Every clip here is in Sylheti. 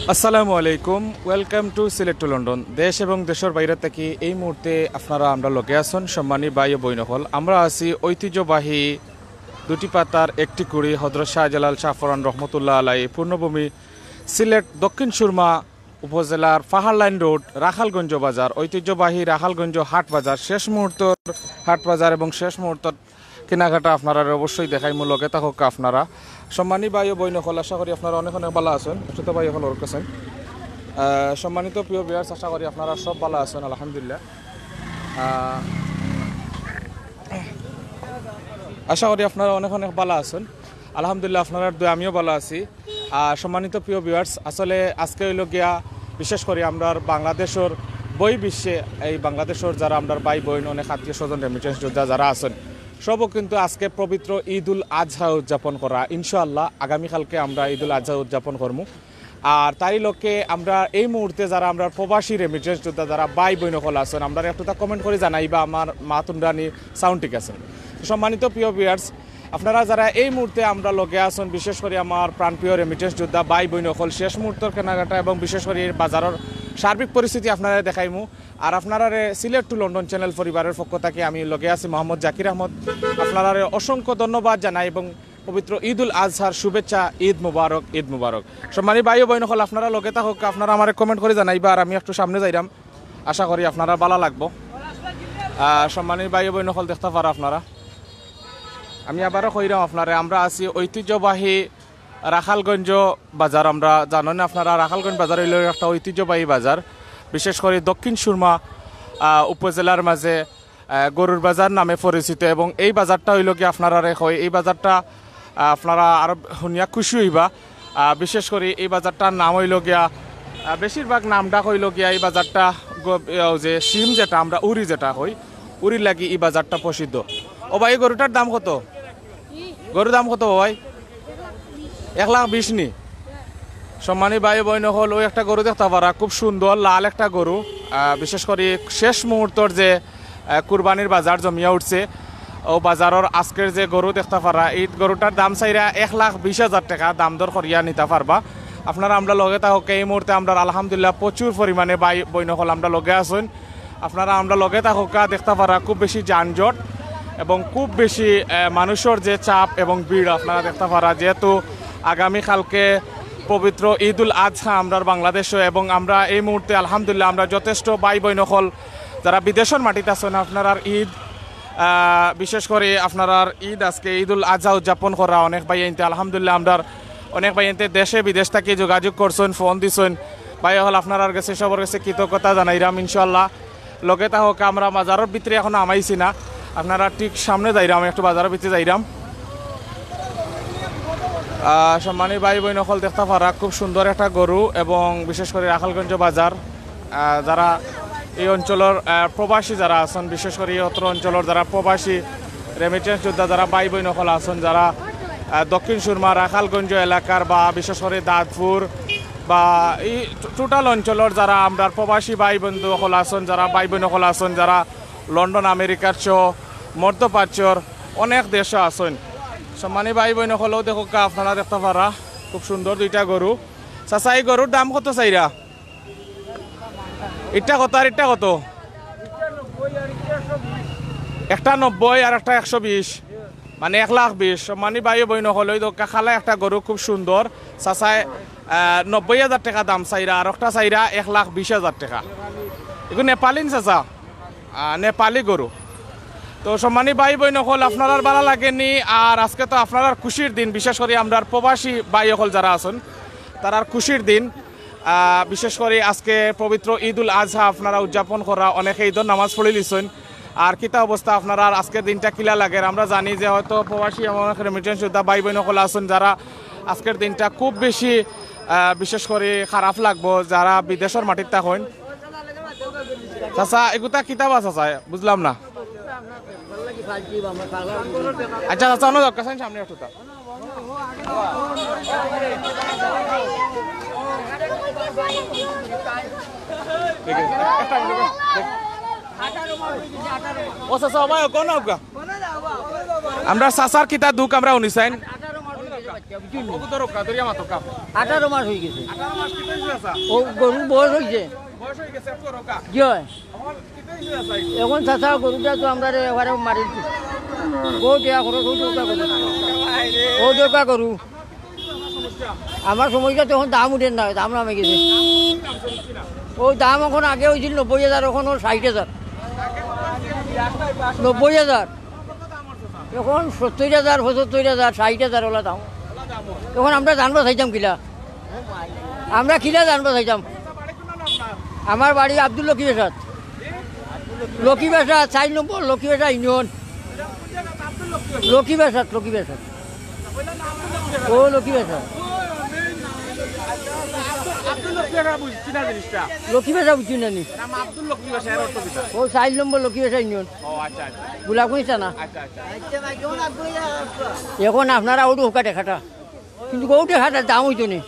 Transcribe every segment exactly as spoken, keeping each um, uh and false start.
আসসালামু আলাইকুম, welcome to Sylhet to London. দেশ এবং দেশর বাইরে থাকি এই মুহূর্তে আপনারা আমরার লগে আছইন, সম্মানী ভাই ও বইন অকল। আমরা আছি ঐতিহ্যবাহী দুটি পাতার একটি কুড়ি হজরত শাহজালাল শাহপরান রহমতুল্লাহ আলাই পূর্ণভূমি সিলেট দক্ষিণ সুরমা উপজেলার পাহাড় লাইন রোড রাখালগঞ্জ বাজার, ঐতিহ্যবাহী রাখালগঞ্জ হাট বাজার, শেষ মুহূর্তর হাট বাজার এবং শেষ মুহূর্তর কেনাকাটা আপনারারে অবশ্যই দেখাইমু, লগে থাকউক্কা আপনারা। সম্মানী ভাই ও বইন অকল, আশা করি আপনারা অনেক অনেক ভালা আছইন। ছোট ভাই অকল ওর কাছে। আহ, সম্মানিত প্রিয় ভিউয়ার্স, আশা করি আপনারা সব ভালা আছইন, আলহামদুলিল্লাহ। আহ, আশা করি আপনারা অনেক অনেক ভালা আছইন, আলহামদুলিল্লাহ। আপনারার দোয়া আমিও ভালা আছি। আর সম্মানিত প্রিয় ভিউয়ার্স, আসলে আজকে অইলো গিয়া বিশেষ করি আমরার বাংলাদেশর বই বিশ্বে, এই বাংলাদেশর যারা আমরার ভাই বইন, অনেক আত্মীয় স্বজন, রেমিটেন্স যোদ্ধা যারা আছইন, সবও কিন্তু আজকে পবিত্র ঈদুল আজহা উদযাপন করা। ইনশাআল্লাহ আগামীকালকে আমরা ঈদুল আজহা উদযাপন করমু। আর তারই লগে আমরা এই মুহূর্তে যারা আমরার প্রবাসী রেমিটেন্স যোদ্ধা যারা ভাই বইন অকল আছইন, আমরারে একটুতা কমেন্ট করি জানাইবা আমার মাত হুনরানি সাউন্ড ঠিক আছে। তো সম্মানিত প্রিয় ভিউয়ার্স, আপনারা যারা এই মুহূর্তে আমরার লগে আছইন, বিশেষ করি আমার প্রাণপ্রিয় রেমিটেন্স যোদ্ধা ভাই বইন অকল, শেষ মুহূর্তর কেনাকাটা এবং বিশেষ করি এই বাজারর সার্বিক পরিস্থিতি আপনারারে দেখাইমু। আর আপনারারে সিলেট টু লন্ডন চ্যানেল পরিবারর পক্ষ থাকি আমি লগে আছি মোহাম্মদ জাকির আহমদ, আপনারারে অসংখ্য ধন্যবাদ জানাই এবং পবিত্র ঈদুল আজহার শুভেচ্ছা। ঈদ মুবারক, ঈদ মুবারক। সম্মানী ভাই ও বইন অকল, আপনারা লগে থাকউক্কা, আপনারা আমারে কমেন্ট করি জানাইবা। আর আমি একটু সামনে যাইরাম, আশা করি আপনারার ভালা লাগবো। আহ, সম্মানী ভাই ও বইন অকল, দেখতা পারা আপনারা, আমি আবারও কইরাম আপনারে, আমরা আছি ঐতিহ্যবাহী রাখালগঞ্জ বাজার। আমরা জানইন আপনারা, রাখালগঞ্জ বাজার অইলো একটা ঐতিহ্যবাহী বাজার, বিশেষ করি দক্ষিণ সুরমা, আহ, উপজেলার মাঝে, আহ, গরুর বাজার নামে পরিচিত। এবং এই বাজারটা অইলো গিয়া আপনারারে কই, এই বাজারটা, আহ, আপনারা আরো হুনিয়া খুশি অইবা। আহ, বিশেষ করি এই বাজারটার নাম অইলো গিয়া, আহ, বেশিরভাগ নামডাক অইলো গিয়া এই বাজারটা গ-, ইয়া, যে শিম যেটা আমরা উরি যেটা কই, উরির লাগি এই বাজারটা প্রসিদ্ধ। ও ভাই, এই গরুটার দাম কত? গরুর দাম কত ভাই? এক লাখ বিশ নি? সম্মানী ভাই বইন অকল, অউ একটা গরু দেখতা পারা, খুব সুন্দর লাল একটা গরু। আহ, বিশেষ করি শেষ মুহূর্তর যে, আহ, কুরবানির বাজার জমিয়া উঠছে, অউ বাজারর আজকের যে গরু দেখতা পারা, এই গরুটার দাম চাইরা এক লাখ বিশ হাজার টেকা, দাম দর করিয়া নিতা পারবা। আপনারা আমরার লগে থাকউক্কা, এই মুহূর্তে আমরার আলহামদুলিল্লাহ প্রচুর পরিমাণে ভাই বইন অকল আমরার লগে আছইন। আপনারা আমরার লগে থাকউক্কা, দেখতা পারা খুব বেশি যানজট এবং খুব বেশি, আহ, মানুষর যে চাপ এবং ভিড় আপনারা দেখতা পারা, যেহেতু আগামীকালকে পবিত্র ঈদুল আজহা আমরার বাংলাদেশো, এবং আমরা এই মুহূর্তে আলহামদুলিল্লাহ আমরা যথেষ্ট ভাই বইন অকল যারা বিদেশর মাটিত আছইন, আপনারার ঈদ, আহ, বিশেষ করি আপনারার ঈদ, আজকে ঈদুল আজহা উদযাপন করা অনেক ভাইয়াইন্তে, আলহামদুলিল্লাহ আমরার অনেক ভাইয়াইন্তে দেশে বিদেশ থাকি যোগাযোগ করছইন, ফোন দিছইন। ভাই অকল, আপনারার গেছে, সবর গেছে কৃতজ্ঞতা জানাইরাম। ইনশাআল্লাহ লগে থাকউক্কা, আমরা বাজারর ভিতরে এখনো হামাইছি না, আপনারা ঠিক সামনে যাইরাম, একটু বাজারর ভিতরে যাইরাম। আহ, সম্মানী ভাই বইন অকল, দেখতা পারা খুব সুন্দর একটা গরু এবং বিশেষ করি রাখালগঞ্জ বাজার। আহ, যারা এই অঞ্চলর, আহ, প্রবাসী যারা আছইন, বিশেষ করি এই অত্র অঞ্চলর যারা প্রবাসী রেমিটেন্স যোদ্ধা যারা ভাই বইন অকল আছইন, যারা, আহ, দক্ষিণ সুরমা রাখালগঞ্জ এলাকার বা বিশেষ করি দাঁতপুর বা এই টো-, টোটাল অঞ্চলর যারা আমরার প্রবাসী ভাই বন্ধু অকল আছইন, যারা ভাই বইন অকল আছইন, যারা লন্ডন, আমেরিকার সহ মধ্যপ্রাচ্যর অনেক দেশো আছইন। সম্মানী ভাই বইন অকল, অউ দেখউক্কা, আপনারা দেখতা পারা খুব সুন্দর দুইটা গরু। চাচা, এই গরুর দাম কত চাইরা? ইটা কত আর ইটা কত? একটা নব্বই আর একটা একশো বিশ, মানে এক লাখ বিশ। সম্মানী ভাই বইন অকল, অউ দেখউক্কা কালা একটা গরু, খুব সুন্দর। চাচায়, আহ, নব্বই হাজার টেকা দাম চাইরা, আর একটা চাইরা এক লাখ বিশ হাজার টেকা। এগু নেপালি নি চাচা? আহ, নেপালি গরু। তো সম্মানী ভাই বইন অকল, আপনারার ভালা লাগেনি? আর আজকে তো আপনারার খুশির দিন, বিশেষ করি আমরার প্রবাসী ভাই অকল যারা আছইন, তারার খুশির দিন। আহ, বিশেষ করি আজকে পবিত্র ঈদুল আজহা আপনারা উদযাপন করা, অনেকে ঈদর নামাজ পড়ি লিছইন। আর কিতা অবস্থা আপনারার, আজকের দিনটা কিলা লাগের? আমরা জানি যে হয়তো প্রবাসী এবং অনেক রেমিটেন্স যোদ্ধা ভাই বইন অকল আছইন, যারা আজকের দিনটা খুব বেশি, আহ, বিশেষ করি খারাপ লাগবো যারা বিদেশর মাটিত থাকইন। চাচা, এগুতা কিতা বা চাচা? বুঝলাম না। আচ্ছা চাচা, অনো যাউক্কা, সামনে একটুতা। ও চাচা, ও ভাই, কোন যাউক্কা? আমরা চাচার কিতা দুখ আমরা হুনিছাইন। কত ধরো কা, ধরিয়া মাতো কা। আঠারো মাস হয়ে গেছে। আঠারো মাস কি হয়েছে, চাচা? ও গরুর বয়স হয়েছে। বয়স হয়ে গেছে, একটু ধরো কা। জি হয়। আমার কি হয়েছে, চাচা? এখন চাচা গরুটা তো আমরা এবারে মারি দিছি। বউ দেয়া খরচ, ও দরকার করু, ও দরকার করু। আমার সময়টা তো এখন দাম উঠের না, দাম নামে গেছে। ও দাম এখন আগে হয়েছিল নব্বই হাজার, এখন ওর ষাট হাজার। নব্বই হাজার। এখন সত্তর হাজার, পঁচাত্তর হাজার, ষাট হাজার ওলা দাম। এখন আমরা জানবো চাইতাম কিলা, আমরা কিলা জানবো চাইতাম। আমার বাড়ি আব্দুল লক্ষ্মী বেসাদ, লক্ষ্মী বেসাদ, চার নম্বর লক্ষ্মী বেসাদ ইউনিয়ন। লক্ষ্মী বেসাদ, লক্ষ্মী বেসাদ। ও লক্ষ্মী বেসাদ। আব্দুল লক্ষ্মী বেসাদ বুঝছি না জিনিসটা। লক্ষ্মী বেসাদ বুঝছি না নি? নাম আব্দুল লক্ষ্মী বেসাদ, এর অর্থ কিতা? ও চার নম্বর লক্ষ্মী বেসাদ ইউনিয়ন। ও আচ্ছা, আচ্ছা। গোলাপগঞ্জ থানা। আচ্ছা, আচ্ছা। এখন আপনারা ওটু হোকা দেখাটা, কিন্তু ওটু দেখাটার দাম হইতো নি।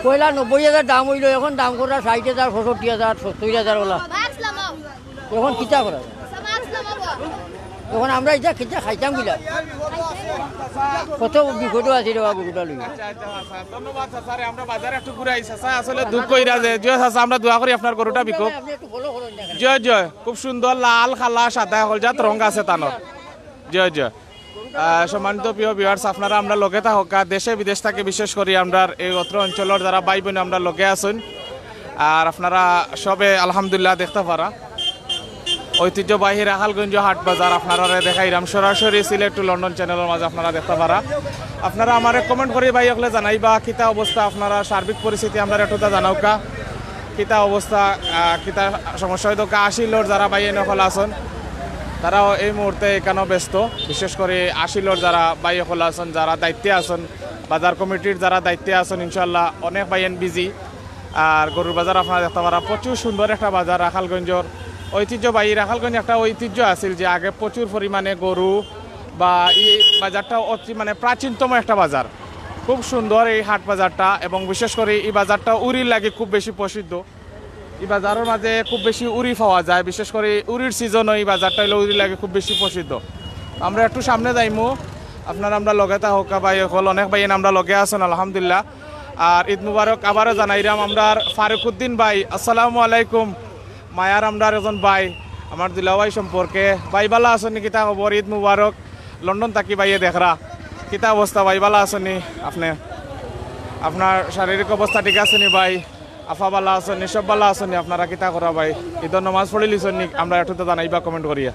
পয়লা নব্বই হাজার দাম হইলো, এখন দাম করা ষাট হাজার, পঁয়ষট্টি হাজার, সত্তর হাজার ওলা। এখন কিতা করা? এখন আমরা এটা কিতা খাইতাম কিলা? কত বিপদও আছি রে বা গরুটা লইয়া। আচ্ছা, আচ্ছা, আচ্ছা। ধন্যবাদ, চাচা রে। আমরা বাজার একটু ঘুরাই, চাচা। আসলে দুঃখ কইরা যে, জয় চাচা, আমরা দোয়া করি আপনার গরুটা বিকুক। আপনি একটু follow করুন না। জয় জয়, খুব সুন্দর লাল, কালা, সাদা, হলজাত রং আছে তানর। জয় জয়। আহ, সম্মানিত প্রিয় ভিউয়ার্স, আপনারা আমরা লগে থাকা দেশে বিদেশ থাকি, বিশেষ করি আমরার এই অত্র অঞ্চলর যারা ভাই বোন আমরা লগে আছইন, আর আপনারা সবে আলহামদুলিল্লাহ দেখতা পারা ঐতিহ্যবাহী রাখালগঞ্জ হাট বাজার আপনারারে দেখাইরাম সরাসরি সিলেট টু লন্ডন চ্যানেলর মাঝে আপনারা দেখতা পারা। আপনারা আমারে কমেন্ট করি ভাই অকলে জানাইবা কিতা অবস্থা, আপনারা সার্বিক পরিস্থিতি আমরারে একটুতা জানাউক্কা। কিতা অবস্থা, আহ, কিতা সমস্যা হয়তো কা আশিলর যারা ভাই এনে অকল আছইন, তারাও এই মুহূর্তে এখানেও ব্যস্ত। বিশেষ করে আশিলর যারা ভাই অকল আছইন, যারা দায়িত্বে আছইন, বাজার কমিটির যারা দায়িত্বে আছইন, ইনশাআল্লাহ অনেক ভাই এন বিজি। আর গরুর বাজার আপনারা দেখতা পারা, প্রচুর সুন্দর একটা বাজার রাখালগঞ্জর ঐতিহ্যবাহী। রাখালগঞ্জ একটা ঐতিহ্য আছিল যে আগে প্রচুর পরিমাণে গরু বা এই বাজারটা অতি মানে প্রাচীনতম একটা বাজার। খুব সুন্দর এই হাট বাজারটা, এবং বিশেষ করে এই বাজারটা উরির লাগি খুব বেশি প্রসিদ্ধ। এই বাজারর মাঝে খুব বেশি উরি পাওয়া যায়, বিশেষ করে উরির সিজনও এই বাজারটা হইলো উরির লাগি খুব বেশি প্রসিদ্ধ। আমরা একটু সামনে যাইমু, আপনারা আমরা লগে থাকা ভাই অকল, অনেক ভাই এন আমরা লগে আছইন আলহামদুলিল্লাহ। আর ঈদ মুবারক আবারও জানাইরাম আমরার ফারুকুদ্দিন ভাই, আসসালামু আলাইকুম। মায়ার আমরার একজন ভাই, আমার দুলাভাই সম্পর্কে। ভাই ভালা আছইন নি? কিতা খবর? ঈদ মুবারক। লন্ডন থাকি ভাইয়ে দেখরা। কিতা অবস্থা ভাই, ভালা আছইন নি আপনে? আপনার শারীরিক অবস্থা ঠিক আছে নি ভাই? আফা ভালা আছইন নি? সব ভালা আছইন নি? আপনারা কিতা করা ভাই? ঈদর নমাজ পড়িলিছইন নি? আমরা একটুতা জানাইবা কমেন্ট করিয়া।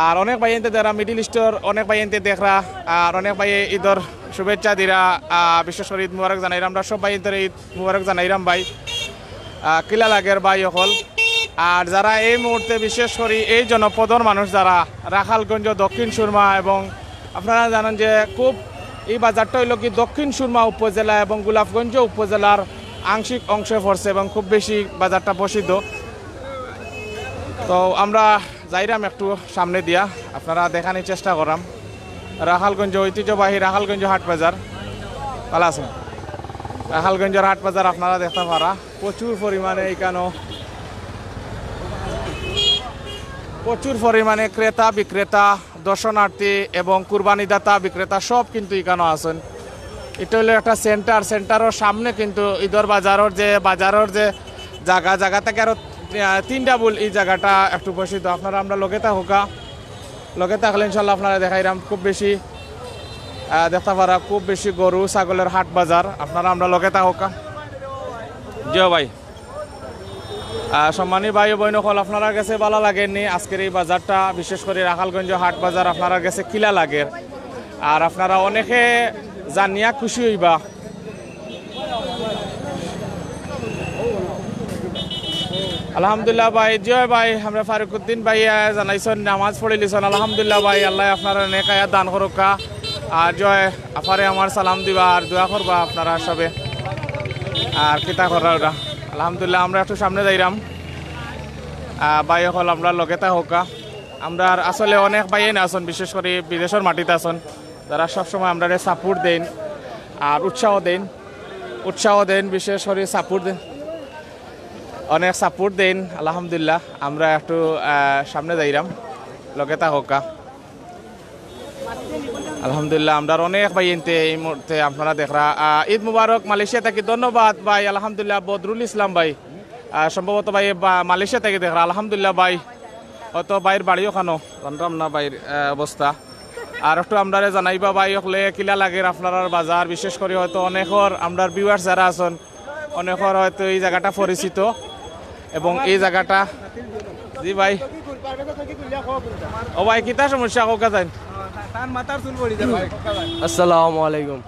আর অনেক ভাইয়াইন্তে দেখরা, মিডল ইস্টর অনেক ভাইয়াইন্তে দেখরা, আর অনেক ভাইয়ে ঈদর শুভেচ্ছা দিরা। আহ, বিশেষ করি ঈদ মুবারক জানাইরাম, আমরা সব ভাইয়াইন্তরে ঈদ মুবারক জানাইরাম ভাই। আহ, কিলা লাগের ভাই অকল? আর যারা এই মুহূর্তে বিশেষ করি এই জনপদর মানুষ যারা রাখালগঞ্জ, দক্ষিণ সুরমা, এবং আপনারা জানেন যে খুব এই বাজারটা হইল কি দক্ষিণ সুরমা উপজেলা এবং গোলাপগঞ্জ উপজেলার আংশিক অংশে পড়ছে এবং খুব বেশি বাজারটা প্রসিদ্ধ। তো আমরা যাইরাম একটু সামনে দিয়া, আপনারা দেখানির চেষ্টা করাম। রাখালগঞ্জ, ঐতিহ্যবাহী রাখালগঞ্জ হাট বাজার, ভালা আছইন? রাখালগঞ্জর হাট বাজার আপনারা দেখতা পারা, প্রচুর পরিমাণে এখানো প্রচুর পরিমাণে ক্রেতা বিক্রেতা, দর্শনার্থী এবং কুরবানিদাতা বিক্রেতা সব কিন্তু এখানো আছইন। এটা হইলো একটা সেন্টার, সেন্টারর সামনে কিন্তু ঈদর বাজারর যে, বাজারর যে জাগা, জাগা থাকি আরো, আহ, তিন ডাবল এই জাগাটা একটু প্রসিদ্ধ। আপনারা আমরা লগে থাকুক্কা, লগে থাকলে ইনশাল্লাহ আপনারা দেখাইরাম খুব বেশি, আহ, দেখতা পারা খুব বেশি গরু ছাগলর হাট বাজার। আপনারা আমরা লগে থাকুক্কা। জি ভাই। আহ, সম্মানী ভাই ও বইন অকল, আপনারার গেছে ভালা লাগের নি আজকের এই বাজারটা, বিশেষ করি রাখালগঞ্জ হাট বাজার আপনারার গেছে কিলা লাগের? আর আপনারা অনেকে জানিয়া খুশি হইবা। আলহামদুলিল্লাহ ভাই, জি ভাই, আমরা ফারুকুদ্দিন ভাই, আহ, জানাইছইন নমাজ পড়িলিছইন। আলহামদুলিল্লাহ ভাই, আল্লাহ আপনারারে নেক হায়াত দান করুক্কা। আর জি আফারে আমার সালাম দিবা আর দোয়া করবা আপনারা সবে। আর কিতা করা ওটা? আলহামদুলিল্লাহ, আমরা একটু সামনে যাইরাম। আহ, ভাই অকল, আমরা লগে থাকুক্কা। আমরার আসলে অনেক ভাইয়াইন আছইন, বিশেষ করি বিদেশর মাটিত আছইন, যারা সবসময় আমরারে সাপোর্ট দেইন আর উৎসাহ দেইন, উৎসাহ দেইন, বিশেষ করি সাপোর্ট দেইন, অনেক সাপোর্ট দেইন। আলহামদুলিল্লাহ, আমরা একটু, আহ, সামনে যাইরাম, লগে থাকুক্কা। আলহামদুলিল্লাহ, আমরার অনেক ভাইয়াইন্তে এই মুহূর্তে আপনারা দেখরা। আহ, ঈদ মুবারক মালয়েশিয়া থাকি, ধন্যবাদ ভাই। আলহামদুলিল্লাহ, বদরুল ইসলাম ভাই, আহ, সম্ভবত ভাই বা-, মালয়েশিয়া থাকি দেখরা। আলহামদুলিল্লাহ ভাই, হয়তো ভাইর বাড়িও খানো জানতাম না ভাইর, আহ, অবস্থা। আর একটু আমরারে জানাইবা ভাই, হকলে কিলা লাগের আপনারার বাজার, বিশেষ করি হয়তো অনেকর আমরার ভিউয়ার্স যারা আছইন, অনেকর হয়তো এই জাগাটা পরিচিত এবং এই জাগাটা, জি ভাই। ও ভাই, কিতা সমস্যা কউক্কা যাইন? তার মাথার চুল পড়ি যায় ভাই। আসসালামু আলাইকুম।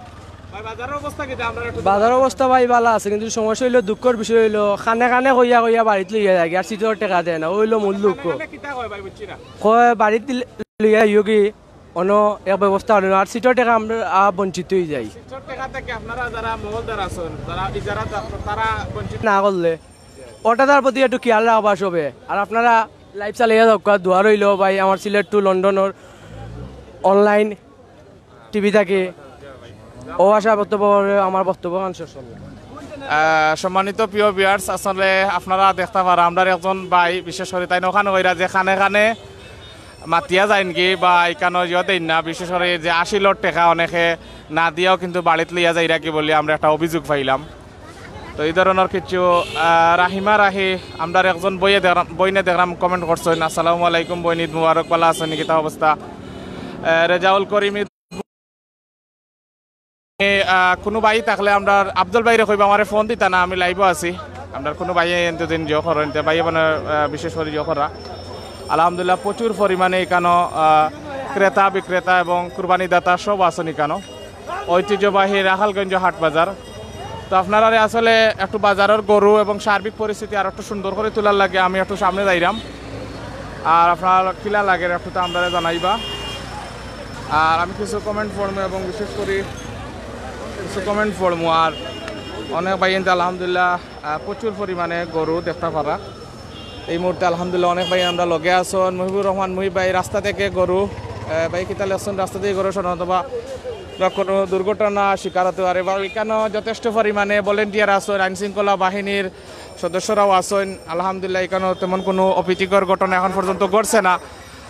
ভাই, বাজারর অবস্থা কিতা? আমরারে একটু বাজারর অবস্থা ভাই ভালা আছে, কিন্তু সমস্যা অইলো, দুঃখর বিষয় অইলো, কানে কানে কইয়া কইয়া বাড়িত লইয়া যায়গি, আর সিটর টেকা দেয় না, অইলো মূল দুঃখ। কানে কানে কিতা কয় ভাই, বুঝছি না। কয় বাড়িত দিলে লইয়া যাইওগি, অনো এক ব্যবস্থা অইলো না, আর সিটর টেকা আমরা আ, বঞ্চিত অই যাই। সিটর টেকা থাকি আপনারা যারা মহলদার আছইন, যারা ইজারাদার, তারা বঞ্চিত না করলে ওটা তার প্রতি একটু খেয়াল রাখবা সবে। আর আপনারা লাইভ চালাইয়া যাউক্কা, দোয়া রইলো ভাই, আমার সিলেট টু লন্ডনর অনলাইন টিভি থাকি। ও আশা বক্তব্য করবে আমার বক্তব্য কান শেষ করলাম। আহ, সম্মানিত প্রিয় ভিউয়ার্স, আসলে আপনারা দেখতা পারা, আমরার একজন ভাই, বিশেষ করি তাইন অখান কইরা যে কানে কানে মাতিয়া যাইনগি বা ইকানো ইয়ে দেইন না, বিশেষ করি যে আশিলর টেকা অনেকে না দিয়াও কিন্তু বাড়িত লইয়া যাইরাগি বলি আমরা একটা অভিযোগ পাইলাম। তো এই ধরনর কিছু, আহ, রাহিমা রাহি, আমরার একজন বইয়ে দেখরাম, বইনে দেখরাম কমেন্ট করছইন, "আসসালামু আলাইকুম বইন, ঈদ মুবারক, ভালা আছইন, কিতা অবস্থা?" আহ, রেজাউল করিম, আহ, কুনু ভাই থাকলে আমরার আফজল ভাইরে কইবা, আমারে ফোন দিতা না, আমি লাইভও আছি। আমরার কুনু ভাইয়ে এন্তদিন জিও করইন, তে ভাইয়ে মানে, আহ, বিশেষ করি জিও করা। আলহামদুলিল্লাহ, প্রচুর পরিমাণে ইকানো, আহ, ক্রেতা বিক্রেতা এবং কুরবানি দাতা সব আছইন ইকানো। ঐতিহ্যবাহী রাখালগঞ্জ হাট বাজার। তো আপনারারে আসলে একটু বাজারর গরু এবং সার্বিক পরিস্থিতি আর একটু সুন্দর করি তুলার লাগি আমি একটু সামনে যাইরাম। আর আপনার কিলা লাগের একটু তো আমরারে জানাইবা। আর আমি কিছু কমেন্ট পড়মু এবং বিশেষ করি কিছু কমেন্ট পড়মু। আর অনেক ভাইয়াইন্তে আলহামদুলিল্লাহ, আহ, প্রচুর পরিমাণে গরু দেখতা পারা। এই মুহূর্তে আলহামদুলিল্লাহ অনেক ভাই আমরার লগে আছইন। মুহিবুর রহমান মুহিব ভাই, রাস্তা থেকে গরু, আহ, ভাই কিতা লেখছইন, রাস্তা থেকে গরু শোনা অথবা বা কোনো দুর্ঘটনা শিকার হতে পারে। বা এখানেও যথেষ্ট পরিমাণে ভলেন্টিয়ার আছইন, আইন শৃঙ্খলা বাহিনীর সদস্যরাও আছইন। আলহামদুলিল্লাহ, এখানেও তেমন কোনো অপ্রীতিকর ঘটনা এখন পর্যন্ত ঘটছে না।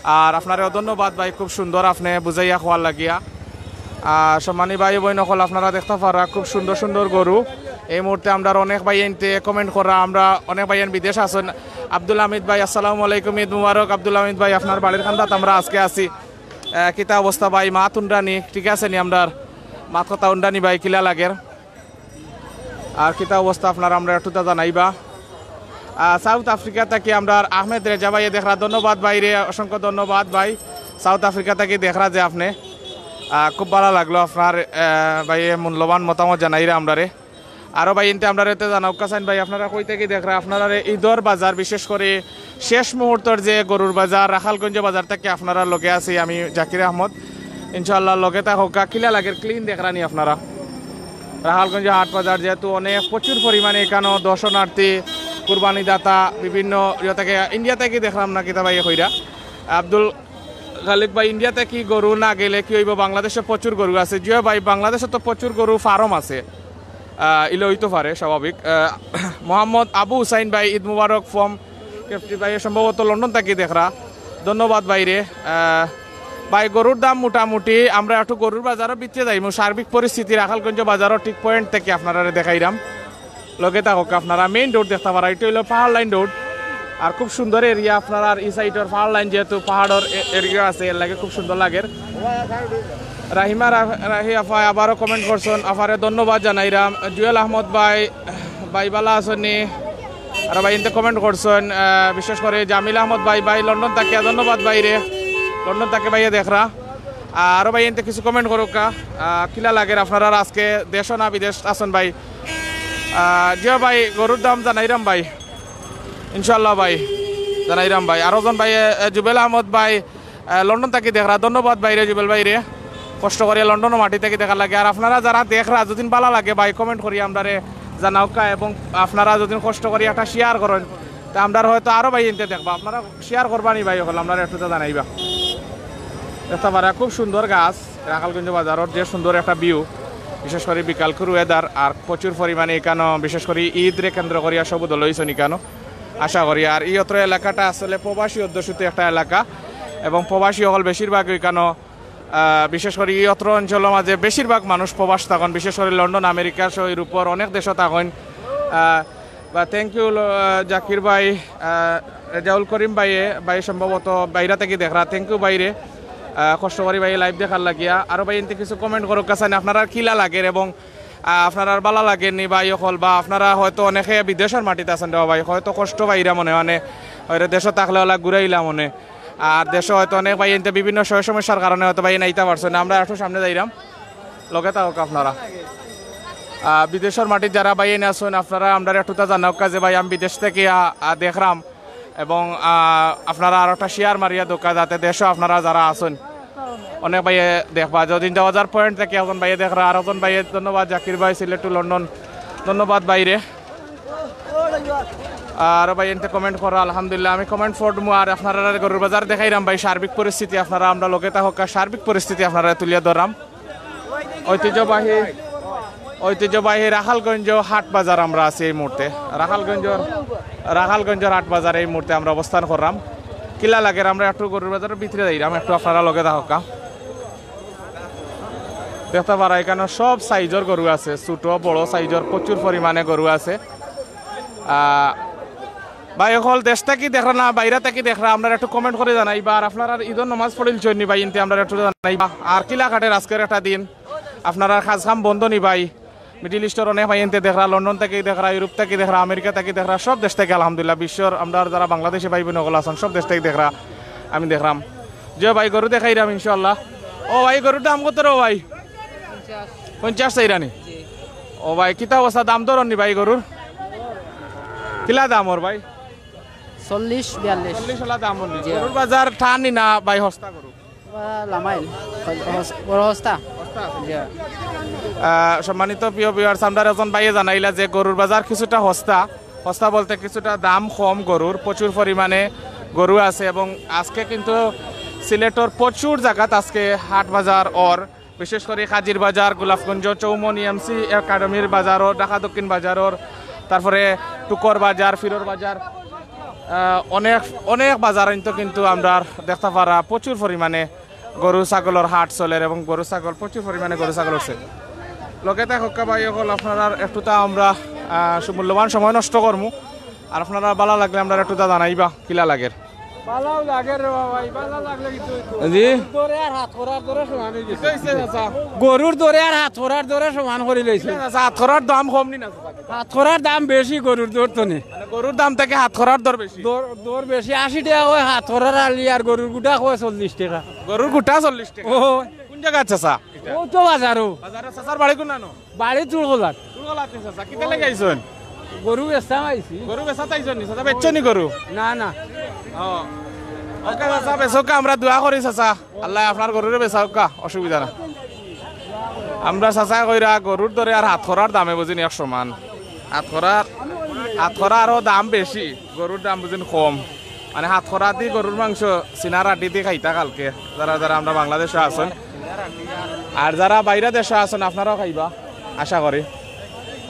আর আপনারেও ধন্যবাদ ভাই, খুব সুন্দর আপনে বুঝাইয়া কওয়ার লাগিয়া। আর সম্মানী ভাই বইন অকল, আপনারা দেখতা পারা খুব সুন্দর সুন্দর গরু। এই মুহূর্তে আমরার অনেক ভাইয়াইন্তে কমেন্ট করা, আমরা অনেক ভাইয়াইন বিদেশ আছইন। আব্দুল হামিদ ভাই, আসসালামু আলাইকুম, ঈদ মুবারক। আব্দুল হামিদ ভাই, আপনার বাড়ির কান্দাত আমরা আজকে আছি। আহ, কিতা অবস্থা ভাই? মাত হুনরানি, ঠিক আছে নি? আমরার মাত কথা হুনরানি ভাই, কিলা লাগের? আর কিতা অবস্থা আপনার, আমরা একটু তা জানাইবা। আহ, সাউথ আফ্রিকা থাকি আমরার আহমেদ রেজা ভাইয়ে দেখরা, ধন্যবাদ ভাইরে, অসংখ্য ধন্যবাদ ভাই। সাউথ আফ্রিকা থাকি দেখরা যে আপনে, আহ, খুব ভালা লাগলো আপনার, আহ, ভাইয়ে মূল্যবান মতামত জানাইরা আমরারে। আরো ভাইয়াইন্তে আমরারে তে জানাউক্কা চাইন ভাই, আপনারা কই থাকি দেখরা, আপনারারে ঈদর বাজার, বিশেষ করি শেষ মুহূর্তর যে গরুর বাজার, রাখালগঞ্জ বাজার থাকি আপনারার লগে আছি আমি জাকির আহমদ। ইনশাআল্লাহ লগে থাকউক্কা। কিলা লাগের, ক্লিন দেখরানি আপনারা? রাখালগঞ্জ হাট বাজার যেহেতু অনেক প্রচুর পরিমাণে এখানো দর্শনার্থী, কুরবানি দাতা, বিভিন্ন ইয়ে থাকি, ইন্ডিয়া থাকি দেখরাম না কিতা ভাইয়ে কইরা। আব্দুল খালিক ভাই, ইন্ডিয়া থাকি গরু না গেলে কি অইবো? বাংলাদেশে প্রচুর গরু আছে। জিও ভাই, বাংলাদেশে তো প্রচুর গরু ফার্ম আছে। আহ, ইলে অইতো পারে, স্বাভাবিক। আহ, মোহাম্মদ আবু হুসাইন ভাই, ঈদ মুবারক from কেফটি ভাই, সম্ভবত লন্ডন থাকি দেখরা। ধন্যবাদ ভাইরে। আহ, ভাই, গরুর দাম মোটামুটি, আমরা একটু গরুর বাজারর ভিতরে যাইমু, সার্বিক পরিস্থিতি রাখালগঞ্জ বাজারর ঠিক পয়েন্ট থাকি আপনারারে দেখাইরাম। লগে থাকউক্কা আপনারা। মেইন রোড দেখতা পারা, ইটা অইলো পাহাড় লাইন রোড। আর খুব সুন্দর এরিয়া আপনারার ই সাইডর পাহাড় লাইন, যেহেতু পাহাড়র এ-, এরিয়া আছে, এর লাগি খুব সুন্দর লাগের। রাহিমা রা-, রাহি আফায় আবারও কমেন্ট করছইন, আফারে ধন্যবাদ জানাইরাম। জুয়েল আহমদ ভাই, ভাই ভালা আছইন নি? আর ভাইয়াইন্তে কমেন্ট করছইন, আহ, বিশেষ করি জামিল আহমদ ভাই, ভাই লন্ডন থাকিয়া, ধন্যবাদ ভাইরে, লন্ডন থাকি ভাইয়ে দেখরা। আহ, আরো ভাইয়াইন্তে কিছু কমেন্ট করউক্কা, আহ, কিলা লাগের আপনারার আজকে দেশো না বিদেশ আছইন ভাই? আহ, জিও ভাই, গরুর দাম জানাইরাম ভাই, ইনশাআল্লাহ ভাই, জানাইরাম ভাই। আরো জন ভাই, আহ, জুবেল আহমদ ভাই, আহ, লন্ডন থাকি দেখরা, ধন্যবাদ ভাইরে, জুবেল ভাইরে, কষ্ট করিয়া লন্ডনর মাটি থাকি দেখার লাগি। আর আপনারা যারা দেখরা, যদি ভালা লাগে ভাই, কমেন্ট করি আমরারে জানাউক্কা, এবং আপনারা যদি কষ্ট করি একটা শেয়ার করইন, তে আমরার হয়তো আরো ভাইয়াইন্তে দেখবা। আপনারা শেয়ার করবা নি ভাই অকল, আমরারে একটু তা জানাইবা। দেখতা পারা খুব সুন্দর গাছ, রাখালগঞ্জ বাজারর যে সুন্দর একটা ভিউ, বিশেষ করি বিকালকুর ওয়েদার, আর প্রচুর পরিমাণে ইকানো, বিশেষ করি ঈদরে কেন্দ্র করিয়া সব দল অইছইন ইকানো, আশা করি। আর ই অত্র এলাকাটা আসলে প্রবাসী অধ্যুষিত একটা এলাকা, এবং প্রবাসী অকল বেশিরভাগ ইকানো আহ, বিশেষ করি এই অত্র অঞ্চলর মাঝে বেশিরভাগ মানুষ প্রবাস থাকইন, বিশেষ করি লন্ডন, আমেরিকা সহ ইউরোপর অনেক দেশো থাকইন। আহ, বা থ্যাংক ইউ জাকির ভাই, আহ, রেজাউল করিম ভাইয়ে, ভাই সম্ভবত বাইরা থাকি দেখরা, থ্যাংক ইউ ভাইরে। আহ, কষ্ট করি ভাই লাইভ দেখার লাগিয়া। আরো ভাই এনতে কিছু কমেন্ট করউক্কা চাইন, আপনারার কিলা লাগের এবং আহ, আপনারার বালা লাগের নি ভাই অকল, বা আপনারা হয়তো অনেকে বিদেশর মাটিত আছইন রে ভাই, হয়তো কষ্ট পাইরা মনে, মানে হয়তো দেশো থাকলে অলা ঘুরাইলা মনে। আর দেশো হয়তো অনেক ভাই এনতে বিভিন্ন সয় সমস্যার কারণে হয়তো ভাই এন আইতা পারছইন না। আমরা একটু সামনে যাইরাম, লগে থাকউক্কা আপনারা। আহ, বিদেশর মাটিত যারা ভাই এন আছইন, আপনারা আমরারে একটুতা জানাউক্কা যে ভাই আমি বিদেশ থাকি আ-, আ, দেখরাম, এবং আহ, আপনারা আরো একটা শেয়ার মারিয়া দেউক্কা, যাতে দেশো আপনারা যারা আছইন অনেক ভাইয়ে দেখবা। যদি তিন হাজার পয়েন্ট থাকি একজন ভাইয়ে দেখরা, আর একজন ভাইয়ে ধন্যবাদ জাকির ভাই, সিলেট টু লন্ডন, ধন্যবাদ ভাইরে। আর ভাই এনতে কমেন্ট কররা, আলহামদুলিল্লাহ আমি কমেন্ট পড়মু। আর আপনারারে গরুর বাজার দেখাইরাম ভাই, সার্বিক পরিস্থিতি আপনারা আমরার লগে থাকউক্কা, সার্বিক পরিস্থিতি আপনারারে তুলিয়া ধররাম। ঐতিহ্যবাহী, ঐতিহ্যবাহী রাখালগঞ্জ হাট বাজার আমরা আছি এই মুহূর্তে। রাখালগঞ্জর, রাখালগঞ্জর হাট বাজার এই মুহূর্তে আমরা অবস্থান কররাম। কিলা লাগের, আমরা একটু গরুর বাজারর ভিতরে যাইরাম, একটু আপনারা লগে থাকউক্কা। দেখতা পারা এখানো সব সাইজর গরু আছে, ছোট বড় সাইজর প্রচুর পরিমাণে গরু আছে। আহ, ভাই অকল দেশ থাকি দেখরা না বাইরা থাকি দেখরা, আমরারে একটু কমেন্ট করি জানাইবা। আর আপনারার ইদর নমাজ পড়িলছইন নি ভাই এনতে আমরারে একটু জানাইবা। আর কিলা কাটের আজকের একটা দিন, আপনারার কাজ কাম বন্ধ নি ভাই? মিডল ইস্টর অনেক ভাই এনতে দেখরা, লন্ডন থাকি দেখরা, ইউরোপ থাকি দেখরা, আমেরিকা থাকি দেখরা, সব দেশ থাকি আলহামদুলিল্লাহ। বিশ্বর আমরার যারা বাংলাদেশি ভাই বোন অকল আছইন সব দেশ থাকি দেখরা, আমি দেখরাম। জি ভাই গরু দেখাইরাম ইনশাআল্লাহ। ও ভাই গরুর দাম কত রে ভাই? পঞ্চাশ চাইরা নি? ও ভাই কিতা অবস্থা, দাম দর নি ভাই গরুর? কিলা দাম ওর ভাই? চল্লিশ বিয়াল্লিশ। চল্লিশ অলা দাম নি? জি। গরুর বাজার টান নি না ভাই, হস্তা গরু? বা লামাইল। হস-, বড় হস্তা। জি। আহ, সম্মানিত প্রিয় ভিউয়ার্স, আমরার একজন ভাইয়ে জানাইলা যে গরুর বাজার কিছুটা হস্তা, হস্তা বলতে কিছুটা দাম কম গরুর, প্রচুর পরিমাণে গরু আছে এবং আজকে কিন্তু সিলেটর প্রচুর জাগাত আজকে হাট বাজার অর, বিশেষ করি কাজির বাজার, গোলাপগঞ্জ, চৌমনি, এমসি একাডেমির বাজারও, ঢাকা দক্ষিণ বাজারর, তারপরে টুকর বাজার, ফিরর বাজার, আহ, অনেক, অনেক বাজার কিন্তু আমরার দেখতা পারা প্রচুর পরিমাণে গরু ছাগলর হাট চলের এবং গরু ছাগল প্রচুর পরিমাণে গরু ছাগল আছে। লগে থাকউক্কা ভাই অকল, আপনারার একটুতা আমরা, আহ, সু-, মূল্যবান সময় নষ্ট করমু, আর আপনারার বালা লাগলে আমরারে একটুতা জানাইবা কিলা লাগের। বালাও লাগে রে বাবা, এই বালা লাগলে কিছু হইতো। জি। দরে আর হাত করার দরে সমান হয়ে গেছে। কি হইছে চাচা? গরুর দরে আর হাত করার দরে সমান করি লইছে। চাচা, হাত করার দাম কম নি না চাচা? হাত করার দাম বেশি গরুর দর তনে। মানে গরুর দাম থাকি হাত করার দর বেশি? দর, দর বেশি, আশি টেকা কয় হাত করার আলি আর গরুর গুটা কয় চল্লিশ টেকা। গরুর গুটা চল্লিশ টেকা? ও। কোন জাগাত চাচা? ও তো বাজারো। বাজারো চাচার বাড়ি কোনানো? বাড়ি তুলখোলাত। তুলখোলাত নি চাচা? কিতা লাগি আইছইন? গরু বেচতাম আইছি। গরু বেচাত আইছইন নি চাচা? বেচছইন নি গরু? না, না। ও। ওকে চাচা, বেচউক্কা, আমরা দোয়া করি চাচা। আল্লায় আপনার গরুরে বেচাউক্কা, অসুবিধা না। আমরা চাচায় কইরা গরুর দরে আর হাত করার দামে বুঝিন এক সমান। হাত করার, হাত করা আরো দাম বেশি, গরুর দাম বুঝিন কম। মানে হাত করা দি গরুর মাংস সিনার আড্ডি দি খাইতা কালকে, যারা যারা আমরা বাংলাদেশো আছইন। আর যারা বাইরা দেশো আছইন, আপনারাও খাইবা, আশা করি।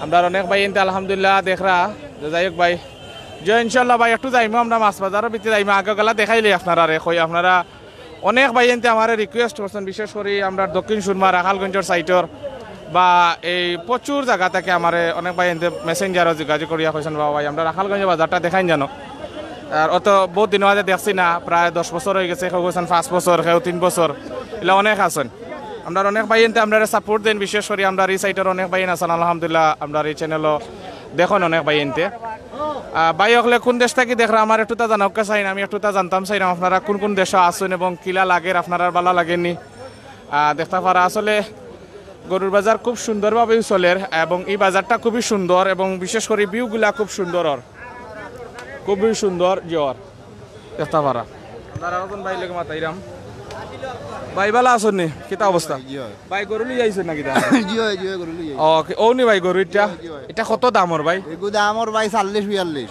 আমরার অনেক ভাই এনতে আলহামদুলিল্লাহ দেখরা, যে যাই হোক ভাই, যে ইনশাল্লাহ ভাই একটু যাইমু আমরা মাছ বাজারর ভিতরে যাইমু, আগে গেলা দেখাইলে আপনারারে কই আপনারা অনেক ভাই এনতে আমারে রিকোয়েস্ট করছইন, বিশেষ করি আমরার দক্ষিণ সুরমা রাখালগঞ্জর সাইটর বা এই প্রচুর জাগা থাকি আমারে অনেক ভাই এনতে মেসেঞ্জারো যোগাযোগ করিয়া কইছইন, "বাবা ভাই, আমরা রাখালগঞ্জর বাজারটা দেখাইন জানো।" আর অত বহুত দিন বাদে দেখছি না, প্রায় দশ বছর হয়ে গেছে, কেউ কইছইন পাঁচ বছর, কেউ তিন বছর, ইলা অনেক আছইন। আমরার অনেক ভাই এনতে আমরারে সাপোর্ট দেইন, বিশেষ করি আমরার এই সাইটর অনেক ভাই এন আছইন, আলহামদুলিল্লাহ, আমরার এই চ্যানেলও দেখইন অনেক ভাই এনতে। আহ, ভাই অকলে কোন দেশ থাকি দেখরা, আমারে একটুতা জানাউক্কা চাইন, আমি একটুতা জানতাম চাইরাম আপনারা কোন কোন দেশো আছইন এবং কিলা লাগের, আপনারার বালা লাগের নি। আহ, দেখতা পারা আসলে গরুর বাজার খুব সুন্দরভাবেই চলের এবং এই বাজারটা খুবই সুন্দর এবং বিশেষ করি ভিউগুলা খুব সুন্দর অর, খুবই সুন্দর জি অর। দেখতা পারা। আমরা আরো একজন ভাই লগে মাতাইরাম। ভাই, বালা আছইন নি? কিতা অবস্থা? জি অয়। ভাই, গরু লই আইছইন না কিতা? জি অয়, জি অয়, গরু লই আইছি। ও, কি, অউ নি ভাই গরু ইটা? জি অয়, জি অয়। ইটা কত দামর ভাই? এগু দামর ভাই চল্লিশ বিয়াল্লিশ।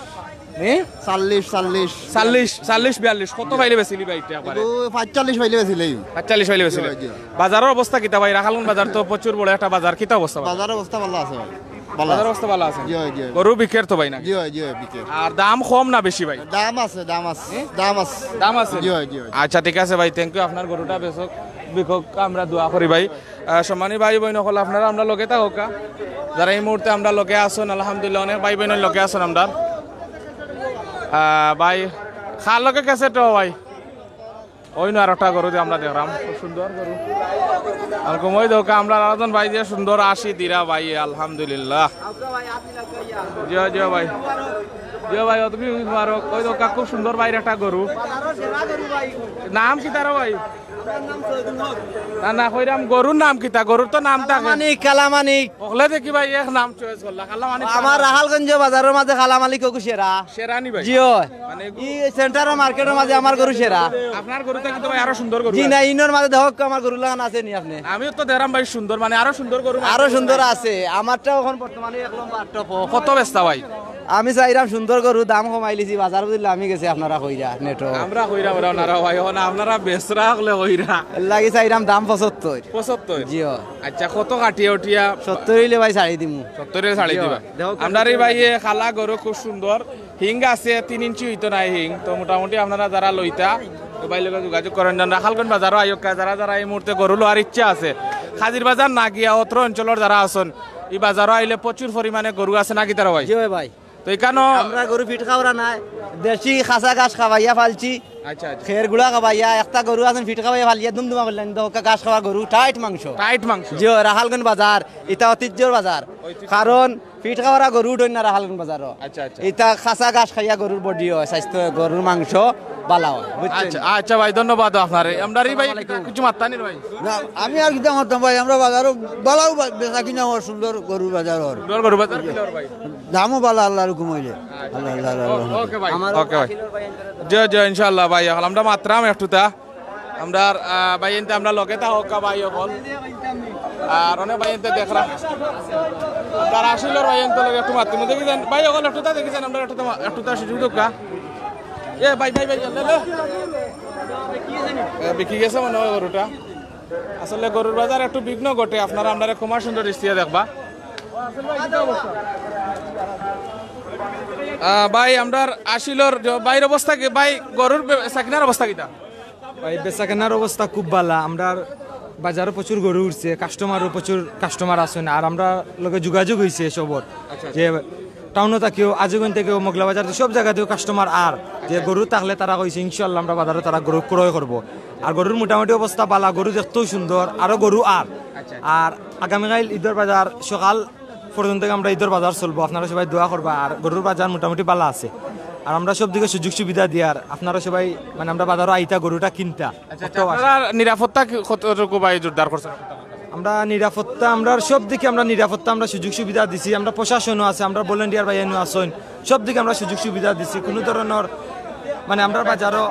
নি? চল্লিশ, চল্লিশ। চল্লিশ, চল্লিশ বিয়াল্লিশ। কত পাইলে বেচিলি ভাই ইটা একবারে? এগু পাঁচচল্লিশ পাইলে বেচিলাই। পাঁচচল্লিশ পাইলে বেচিলি? জি অয়, জি অয়। বাজারর অবস্থা কিতা ভাই? রাখালগঞ্জ বাজার তো প্রচুর বড় একটা বাজার, কিতা অবস্থা ভাই? বাজারর অবস্থা ভালা আছে ভাই। বাজারর অবস্থা ভালা আছে? জি অয়, জি অয়। গরু বিকের তো ভাই নাকি? জি অয়, জি অয়, বিকের। আর দাম কম না বেশি ভাই? দাম আছে, দাম আছে, দাম আছে। দাম আছে? জি অয়, জি অয়। আচ্ছা, ঠিক আছে ভাই, thank you, আপনার গরুটা বেচউক। বিকক আমরা দোয়া করি ভাই। আহ, সম্মানী ভাই বইন অকল, আপনারা আমরার লগে থাকউক্কা। যারা এই মুহূর্তে আমরার লগে আছইন, আলহামদুলিল্লাহ, অনেক ভাই বইন অকল লগে আছইন আমরার। আহ, ভাই, কার লগে গেছে তো ভাই? অইন আরোটা গরু দিয়া আমরা দেখরাম, খুব সুন্দর গরু। আর কমই দেউক্কা, আমরার আরোজন ভাই যে সুন্দর আশি দিরা ভাই, আলহামদুলিল্লাহ। জিও, জিও ভাই। জিও ভাই, অত কি মারো, কই দেউক্কা, খুব সুন্দর ভাইর একটা গরু। নাম কিতা রে ভাই? না, না, কইরাম, গরুর নাম কিতা? গরুর তো নাম থাকে। মানিক, কালা মানিক। অকলে দেখি ভাই, এক নাম choice করলা, কালা মানিক। আমার রাখালগঞ্জ বাজারর মাঝে কালা মানিক অগু সেরা। সেরা নি ভাই? জি অয়। মানে ই সেন্টারর মার্কেটর মাঝে আমার গরু সেরা। আপনার গরু থাকি তো ভাই আরো সুন্দর গরু জি আছে। না, ইনোর মাঝে দেখউক্কা আমার গরু লাখান আছে নি আপনে? আমিও তো দেখরাম ভাই সুন্দর, মানে আরো সুন্দর গরু আরো সুন্দর আছে। আমারটা অখন বর্তমানে এক নম্বর টপ। কত বেচতা ভাই? আমি চাইরাম সুন্দর গরু, দাম কমাইলিছি, বাজার বুঝলে আমি গেছি আপনারা কইরা, নেটো। আমরা কইরা, ওরা ওনারা ভাই, অখন আপনারা বেচরা অকলে কইরা। লাগি চাইরাম দাম পঁচাত্তর। পঁচাত্তর? জিও। আচ্ছা, কত কাটিয়া উঠিয়া? সত্তর অইলে ভাই ছাড়ি দিমু। সত্তরে ছাড়ি জিও। দিবা। দেখো, আমরার এই ভাইয়ে কালা গরু খুব সুন্দর, হিং আছে, তিন ইঞ্চি অইতো নায় হিং। তো মোটামুটি আপনারা যারা লইতা, তো ভাইর লগে যোগাযোগ করইন, যেন রাখালগঞ্জ বাজারো আইউক্কা। যারা যারা এই মুহূর্তে গরু লওয়ার ইচ্ছা আছে, কাজির বাজার না গিয়া অত্র অঞ্চলর যারা আছইন, ই বাজারো আইলে প্রচুর পরিমাণে গরু আছে নাকি তারা ভাই? জি অয় ভাই। তো ইখানো আমরা গরু ফিট খাওরা নায়, দেশি খাসা ঘাস খাওয়াইয়া ফালছি। আচ্ছা, আচ্ছা। খের গুড়া খাওয়াইয়া, একটা গরু আছইন ফিট খাওয়াইয়া ফালিয়া দুমদুমা করলেন, তো ওকে ঘাস খাওয়া গরু, টাইট মাংস। টাইট মাংস। জি অয়, রাখালগঞ্জ বাজার, ইটা ঐতিহ্যর বাজার। ঐতিহ্য। কারণ ফিট খাওরা গরু উঠইন না রাখালগঞ্জ বাজারো। আচ্ছা, আচ্ছা। ইটা খাসা ঘাস খাইয়া গরুর বডি অয়, স্বাস্থ্য, গরুর মাংস বালা অয়, বুঝছইন? আচ্ছা, আচ্ছা ভাই, ধন্যবাদ আপনারে। আমরার এই ভাই আসসালামু আলাইকুম। কিছু মাততা নি রে ভাই? না, আমি আর কিতা মাততাম ভাই, আমরা বাজারো বালাউ বা-, বেচা কিনা অর, সুন্দর গরুর বাজার অর। সুন্দর গরু বাজার কিলা অর ভাই? দামও বালা আল্লাহর হুকুম অইলে। আল্লাহ, আল্লাহ, আল্লাহ, আল্লাহ। ওকে ভাই, আমার ওকে ভাই। জি, জি, ইনশাআল্লাহ ভাই, অখন আমরা মাতরাম একটুতা। আমরার, আহ, ভাইয়াইন্তে আমরার লগে থাকউক্কা ভাই অকল। আর অনেক ভাইয়াইন্তে দেখরাম। আমরার আসিলর ভাইয়াইন্তর লগে একটু মাতমু। দেখি যান, ভাই অকল একটুতা দেখি যান, আমরারে একটুতা মা-, একটুতা সুযোগ দেউক্কা। এ ভাই, ভাই, ভাই, লে, লে। এ, বিকি গেছে মনে অয় গরুটা। আসলে গরুর বাজার একটু বিঘ্ন ঘটে, আপনারা আমরারে ক্ষমাসুন্দর দৃষ্টিতে দেখবা। আহ, ভাই, আমরার আসিলর যে ভাইর অবস্থা কি? ভাই, গরুর বে-, বেচাকিনার অবস্থা কিতা? ভাই, বেচাকেনার অবস্থা খুব বালা। আমরার বাজারো প্রচুর গরু উঠছে, কাস্টমারও প্রচুর কাস্টমার আছইন, আর আমরার লগে যোগাযোগ অইছে সবর। আচ্ছা, আচ্ছা। যে টাউনো থাকিও, আজিগঞ্জ থাকিও, মগলা বাজার থাকিও, সব জাগা থাকিও কাস্টমার আর। যে আচ্ছা। গরু থাকলে তারা কইছে, ইনশাআল্লাহ আমরা বাজারো তারা গরু ক্রয় করবো। আর গরুর মোটামুটি অবস্থা বালা, গরু দেখতেও সুন্দর, আরো গরু আর। আচ্ছা। আর আগামীকাইল ইদর বাজার সকাল পর্যন্ত আমরা ইদর বাজার চলবো, আপনারা সবাই দোয়া করবা। আর গরুর বাজার মোটামুটি বালা আছে, আর আমরা সব দিকে সুযোগ সুবিধা দিয়ার, আপনারা সবাই মানে আমরা বাজারো আইতা, গরুটা কিনতা। আচ্ছা, আচ্ছা, আপনারা নিরাপত্তা কি, কতটুকু ভাই জোরদার করছেন? আমরা নিরাপত্তা, আমরা সব দিকে আমরা নিরাপত্তা, আমরা সুযোগ সুবিধা দিছি, আমরা প্রশাসনও আছে, আমরা ভলেন্টিয়ার ভাইয়াইনও আছইন, সব দিকে আমরা সুযোগ সুবিধা দিছি। কোনো ধরনর মানে আমরা বাজারো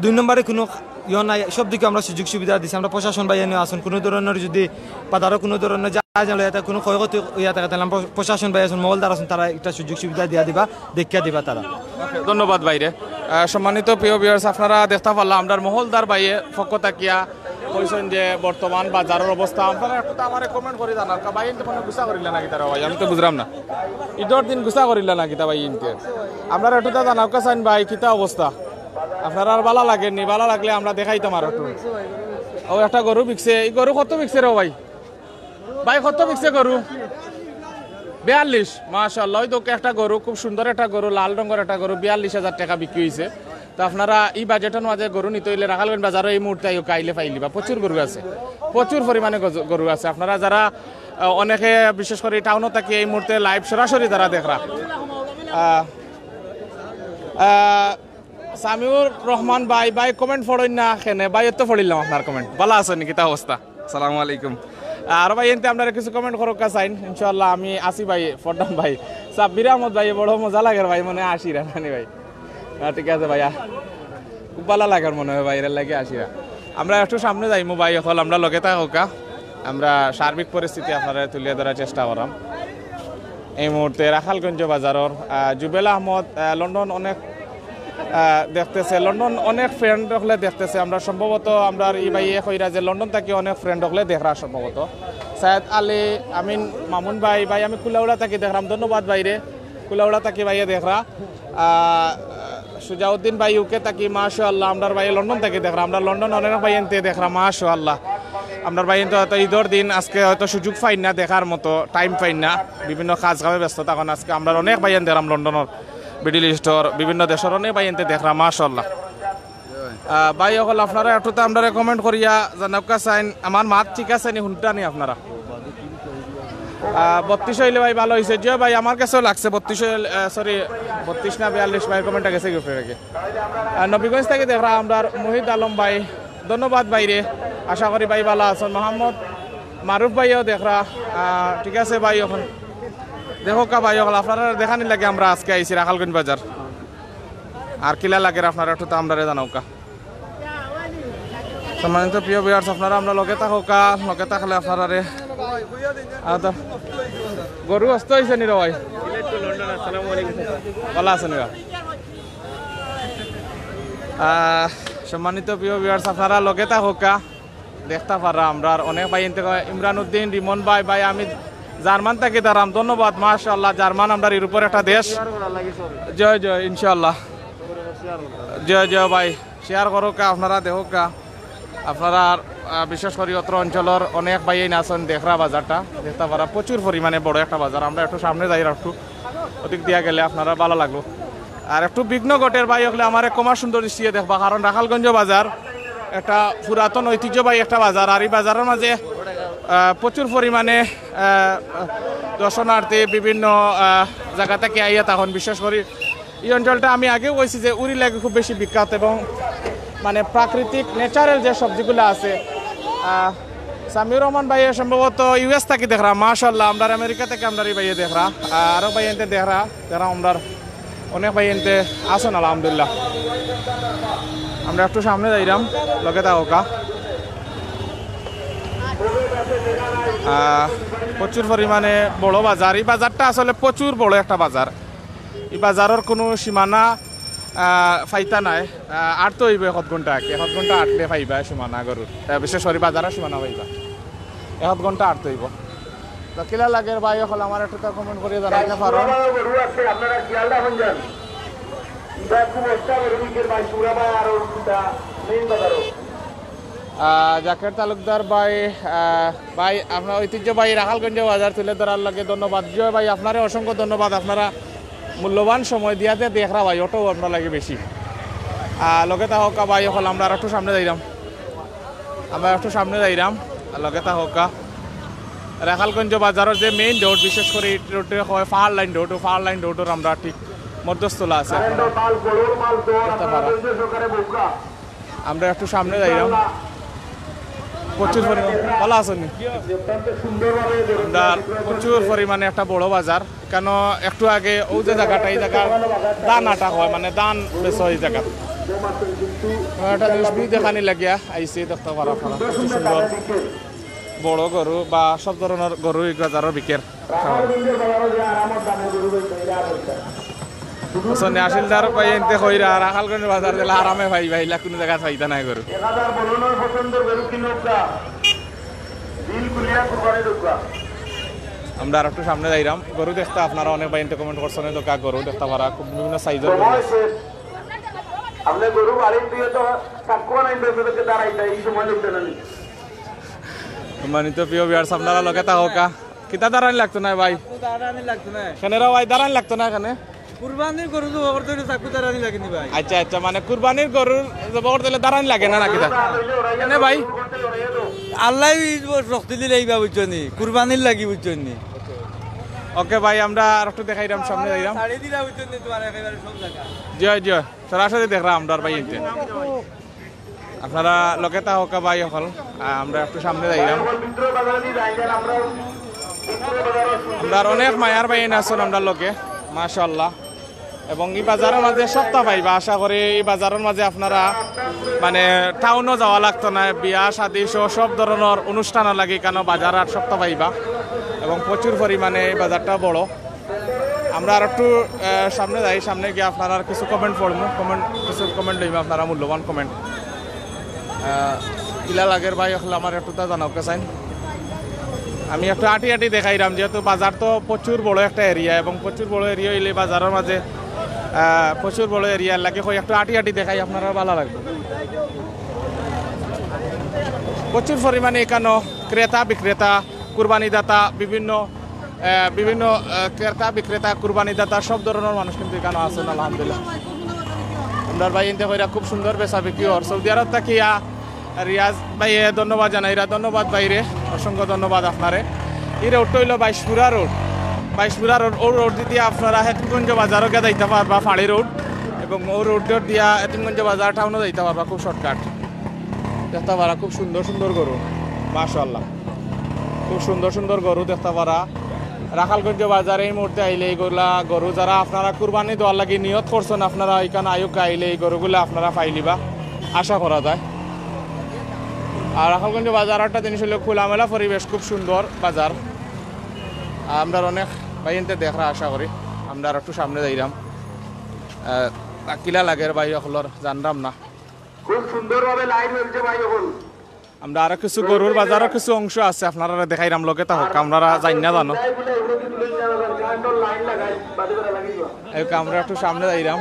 দুই নম্বরে কোনো ইয়ে নাই, সব দিকে আমরা সুযোগ সুবিধা দিছি। আমরা প্রশাসন ভাইয়াইনও আছইন, কোনো ধরনর যদি বাজারো কোনো ধরনর যা যা লইয়া থাকে, কোনো ক্ষয়ক্ষতি অইয়া থাকে, তাহলে আমরা প্রশাসন ভাইয়াইন আছইন, মহলদার আছইন, তারা একটা সুযোগ সুবিধা দিয়া দিবা, দেখিয়া দিবা তারা। ধন্যবাদ ভাইরে। আহ, সম্মানিত প্রিয় ভিউয়ার্স, আপনারা দেখতা পারলা আমরার মহলদার ভাইয়ে পক্ষ থাকিয়া কইছইন যে বর্তমান বাজারর অবস্থা। আপনারা একটুতা আমারে কমেন্ট করি জানাউক্কা, ভাইয়াইন্তে কুনু গুসা করিলা না কিতা রে ভাই? আমি তো বুঝরাম না, ইদর দিন গুসা করিলা না কিতা ভাইয়াইন্তে? আমরারে একটুতা জানাউক্কা চাইন ভাই, কিতা অবস্থা? আপনারার বালা লাগের নি? বালা লাগলে আমরা দেখাইতাম আরো একটু। ও, একটা গরু বিকছে। ই গরু কত বিকছে রে ভাই? ভাই, কত বিকছে গরু? বিয়াল্লিশ। মাশাআল্লাহ, ওই তো একটা গরু, খুব সুন্দর একটা গরু, লাল রঙর একটা গরু, বিয়াল্লিশ হাজার টেকা বিক্রি অইছে। তো আপনারা ই বাজেটর মাঝে গরু নিতে অইলে রাখালগঞ্জ বাজারো এই মুহূর্তে আইউক্কা, আইলে পাইলিবা। প্রচুর গরু আছে, প্রচুর পরিমাণে গজ-, গরু আছে। আপনারা যারা, আহ, অনেকে বিশেষ করি টাউনো থাকি এই মুহূর্তে live সরাসরি যারা দেখরা, আহ, আহ, সামিউর রহমান ভাই, ভাই comment পড়ইন না কেনে? ভাই, এত পড়িলাম আপনার comment। বালা আছইন নি? কিতা অবস্থা? আসসালামু আলাইকুম। আর ভাইয়াইন্তে আমরারে কিছু comment করউক্কা চাইন, ইনশাআল্লাহ আমি আছি ভাই, পড়তাম ভাই। সাব্বির আহমদ ভাই, বড় মজা লাগের ভাই, মনে অয় আশিরা নানি ভাই? হ্যাঁ, ঠিক আছে ভাইয়া, খুব বালা লাগের মনে অয় ভাই, এর লাগি আশিরা। আমরা একটু সামনে যাইমু ভাই, অকল আমরার লগে থাকউক্কা, আমরা সার্বিক পরিস্থিতি আপনারারে তুলিয়া ধরার চেষ্টা কররাম। এই মুহূর্তে রাখালগঞ্জ বাজারর, আহ, জুবেল আহমদ, আহ, লন্ডন অনেক, আহ, দেখতেছে, লন্ডন অনেক friend অকলে দেখতেছে। আমরা সম্ভবত, আমরার ই ভাইয়ে কইরা যে লন্ডন থাকি অনেক friend অকলে দেখরা সম্ভবত। সায়েদ আলী, আমিন, মামুন ভাই, ভাই আমি কুলাউড়া থাকি দেখরাম, ধন্যবাদ ভাইরে, কুলাউড়া থাকি ভাইয়ে দেখরা। আহ, সুজাউদ্দিন ভাই ইউকে থাকি, মাশাআল্লাহ। আমরার ভাই লন্ডন থাকি দেখরা, আমরা লন্ডন অনেক ভাইয়াইন্তে দেখরা, মাশাআল্লাহ। আমরার ভাইয়াইন্তে হয়তো ইদর দিন আজকে হয়তো সুযোগ পাইন না দেখার মতো, টাইম পাইন না, বিভিন্ন কাজ কামে ব্যস্ত থাকইন। আজকে আমরার অনেক ভাইয়াইন দেখরাম লন্ডনর, মিডল ইস্টর বিভিন্ন দেশর অনেক ভাইয়াইন্তে দেখরা, মাশাআল্লাহ। আহ, ভাই অকল, আপনারা একটু তো আমরারে কমেন্ট করিয়া জানাউক্কা চাইন, আমার মাত ঠিক আছে নি, হুনরা নি আপনারা? আহ, বত্রিশ অইলে ভাই ভালা অইছে। জি ভাই, আমার কাছেও লাগছে বত্রিশ অইলে, আহ, সরি, বত্রিশ না বিয়াল্লিশ, ভাইর কমেন্টটা গেছে গিফটের আগে। আহ, নবীগঞ্জ থাকি দেখরা আমরার মুহিত আলম ভাই, ধন্যবাদ ভাইরে। আশা করি ভাই ভালা আছইন। মোহাম্মদ মারুফ ভাইও দেখরা, আহ, ঠিক আছে ভাই, অখন দেখউক্কা ভাই অকল, আপনারারে দেখানির লাগি আমরা আজকে আইছি রাখালগঞ্জ বাজার। আর কিলা লাগের আপনারা একটু তো আমরারে জানাউক্কা। সম্মানিত প্রিয় ভিউয়ার্স, আপনারা আমরার লগে থাকউক্কা, লগে থাকলে আপনারারে, আহ, তো, গরু অস্ত অইছে নি রে ভাই? ভালা আছইন নি বা? আহ, সম্মানিত প্রিয় ভিউয়ার্স, আপনারা লগে থাকউক্কা, দেখতা পাররা আমরার অনেক ভাইয়াইন্তে কয়, ইমরান উদ্দিন, রিমন ভাই, ভাই আমি জার্মান থাকি দেখরাম, ধন্যবাদ, মাশাআল্লাহ। জার্মান আমরার ইউরোপর একটা দেশ। জয় জয়, ইনশাআল্লাহ। জয় জয় ভাই, শেয়ার করউক্কা, আপনারা দেখউক্কা। আপনারার, আহ, বিশেষ করি অত্র অঞ্চলর অনেক ভাইয়াইন আছইন দেখরা বাজারটা, দেখতা পাররা প্রচুর পরিমাণে বড় একটা বাজার। আমরা একটু সামনে যাইরাম, একটু ওদিক দিয়া গেলে আপনারার ভালা লাগবো। আর একটু বিঘ্ন ঘটের ভাই অকলে আমারে ক্ষমা সুন্দর দৃষ্টিয়ে দেখবা, কারণ রাখালগঞ্জ বাজার একটা পুরাতন ঐতিহ্যবাহী একটা বাজার। আর ই বাজারর মাঝে, আহ, প্রচুর পরিমাণে, আহ, দর্শনার্থী বিভিন্ন, আহ, জাগা থাকি আইয়া থাকইন। বিশেষ করি ই অঞ্চলটা আমি আগেও কইছি যে উরির লাগি খুব বেশি বিখ্যাত এবং মানে প্রাকৃতিক ন্যাচারাল যে সবজিগুলা আছে। আহ, সামিউর রহমান ভাইয়ে সম্ভবত ইউএস থাকি দেখরা, মাশাআল্লাহ, আমরার আমেরিকা থাকি আমরার ই ভাইয়ে দেখরা, আহ, আরো ভাইয়াইন্তে দেখরা, যারা আমরার অনেক ভাইয়াইন্তে আছইন আলহামদুলিল্লাহ। আমরা একটু সামনে যাইরাম, লগে থাকউক্কা। আহ, প্রচুর পরিমাণে বড় বাজার। ই বাজারটা আসলে প্রচুর বড় একটা বাজার। ই বাজারর কুনু সীমানা, আহ, পাইতা নায়। আহ, আটতে অইবো এক আধ ঘন্টা আগে, এক আধ ঘন্টা আটলে পাইবা সীমানা গরুর, আহ, বিশেষ করি বাজারর সীমানা পাইবা। এক আধ ঘন্টা আটতে অইবো। তো কিলা লাগের ভাই অকল, আমারে একটু তো কমেন্ট করিয়া জানাইতা পারো। গরু আছে, আপনারা শিয়ালদা হন যান। ইটা খুব একটা গরু বিকের ভাই, সুরা ভাই আর ওর কিতা মেইন বাজারও। আহ, জাকের তালুকদার ভাই, আহ, ভাই, আপনার ঐতিহ্যবাহী রাখালগঞ্জ বাজার তুলে ধরার লাগি ধন্যবাদ। জি ভাই, আপনারে অসংখ্য ধন্যবাদ। আপনারা মূল্যবান সময় দিয়া দিয়া দেখরা ভাই, অটাউ আমরার লাগি বেশি। আহ, লগে থাকউক্কা ভাই অকল, আমরা আর একটু সামনে যাইরাম। আমরা একটু সামনে যাইরাম, আর লগে থাকউক্কা। রাখালগঞ্জ বাজারর যে মেইন রোড, বিশেষ করি ই রোডে কয় পাহাড় লাইন রোড, অউ পাহাড় লাইন রোডর আমরা ঠিক মধ্যস্থলে আছি। দেখতা পাররা। আমরা একটু সামনে যাইরাম। প্রচুর পরিমাণ, ভালা আছইন নি? আমরা প্রচুর পরিমাণে একটা বড় বাজার। কেন একটু আগে অউ যে জাগাটা, ই জাগার ধান আটা হয়, মানে ধান বেচা অয় ই জাগাত। আমরা একটা জিনিস দেখানির লাগিয়া আইছি, দেখতা পাররা আপনারা। কত সুন্দর বড় গরু বা সব ধরনর গরু ই বাজারো বিকের। বুঝছইন নি, আসিলদার ভাইয়াইন্তে কইরা, রাখালগঞ্জ বাজার দিলে আরামে পাইবা, ইলা কুনু জাগাত পাইতা নায় গরু। আমরা আর একটু সামনে যাইরাম, গরু দেখতা আপনারা অনেক ভাইয়াইন্তে কমেন্ট করছইন, অউ তো গরু দেখতা পাররা, খুব বিভিন্ন সাইজর গরু আছে। আপনি গরু বাড়ির দিয়ে তো কাকুয়া নাই, বেঁচে বেঁচে দাঁড়াইতে এই সময় লিখতে না। সম্মানিত প্রিয় ভিউয়ার্স, আপনারা লগে থাকউক্কা। কিতা দাঁড়ানি লাগতো না ভাই? দাঁড়ানি লাগতো না। কেনে রে ভাই, দাঁড়ানি লাগতো না কেনে? কুরবানির গরু জবো করতে অইলে চাকু দাঁড়ানি লাগে নি ভাই? আচ্ছা, আচ্ছা, মানে কুরবানির গরু জবো করতে অইলে দাঁড়ানি লাগে না, না কিতা? কেনে ভাই? আল্লায় শক্তি দিলে ইবা, বুঝছইন নি? কুরবানির লাগি, বুঝছইন নি? ওকে ভাই, আমরা আর একটু দেখাইরাম, সামনে যাইরাম। ছাড়ি দিলা, বুঝছইন নি? তোমার একেবারে সব জাগা। জি অয়, জি অয়, সরাসরি দেখরা আমরার ভাইয়াইন্তে। আপনারা লগে থাকউক্কা ভাই অকল, আহ, আমরা একটু সামনে যাইরাম। আমরার অনেক মায়ার ভাইয়াইন আছইন আমরার লগে, মাশাআল্লাহ। এবং ই বাজারর মাঝে সবতা পাইবা, আশা করি ই বাজারর মাঝে আপনারা মানে টাউনো যাওয়া লাগতো নায়, বিয়া শাদী সহ সব ধরনর অনুষ্ঠানর লাগি কেন বাজার আর সবতা পাইবা। এবং প্রচুর পরিমাণে ই বাজারটা বড়। আমরা আর একটু, আহ, সামনে যাই, সামনে গিয়া আপনারার কিছু কমেন্ট পড়মু, কমেন্ট, কিছু কমেন্ট লইমু, আপনারা মূল্যবান কমেন্ট। আহ, কিলা লাগের ভাই অকল, আমারে একটু তা জানাউক্কা চাইন। আমি একটু আটি আটি দেখাইরাম, যেহেতু বাজার তো প্রচুর বড় একটা এরিয়া, এবং প্রচুর বড় এরিয়া অইলে বাজারর মাঝে, আহ, আহ, প্রচুর বড় এরিয়া লাগে, হয় একটু আটি আটি দেখাই, আপনারা ভালা লাগবো। প্রচুর পরিমাণে এখানো ক্রেতা বিক্রেতা, কুরবানিদাতা, বিভিন্ন, আহ, বিভিন্ন, আহ, ক্রেতা বিক্রেতা, কুরবানিদাতা, সব ধরনের মানুষ কিন্তু এখানো আছইন। আলহামদুলিল্লাহ, আমরার ভাইয়াইন্তে কইরা খুব সুন্দর বেচা বিক্রি অর। সৌদি আরব থাকিয়া রিয়াজ ভাইয়ে ধন্যবাদ জানাইরা, ধন্যবাদ ভাইরে, অসংখ্য ধন্যবাদ আপনারে। ই রোডটা অইলো বাইশপুরা রোড, বাইশপুরা রোড। অউ রোড দিয়া আপনারা হেতিমগঞ্জ বাজারো গিয়া যাইতা পারবা, ফাড়ি রোড, এবং অউ রোড দিয়া হেতিমগঞ্জ বাজার টাউনো যাইতা পারবা, খুব শর্টকাট। দেখতা পারা খুব সুন্দর সুন্দর গরু, মাশাআল্লাহ, খুব সুন্দর সুন্দর গরু দেখতা পারা। রাখালগঞ্জ বাজারে এই মুহূর্তে আইলে এইগুলা গরু, যারা আপনারা কুরবানি দেওয়ার লাগি নিয়ত করছইন, আপনারা এখানো আইউক্কা, আইলে এই গরুগুলা আপনারা পাইলিবা, আশা করা যায়। আর রাখালগঞ্জ বাজার একটা জিনিস অইলো খোলামেলা পরিবেশ, খুব সুন্দর বাজার। আমরার অনেক ভাইয়াইন্তে দেখরা, আশা করি। আমরা আর একটু সামনে যাইরাম। আহ, কিলা লাগের ভাই অকলর জানরাম না। খুব সুন্দরভাবে লাইন হয়েছে ভাই অকল। আমরা আরো কিছু গরুর বাজারর কিছু অংশ আছে, আপনারারে দেখাইরাম, লগে থাকউক্কা, আপনারা যাইন না জানো। এই আমরা একটু সামনে যাইরাম,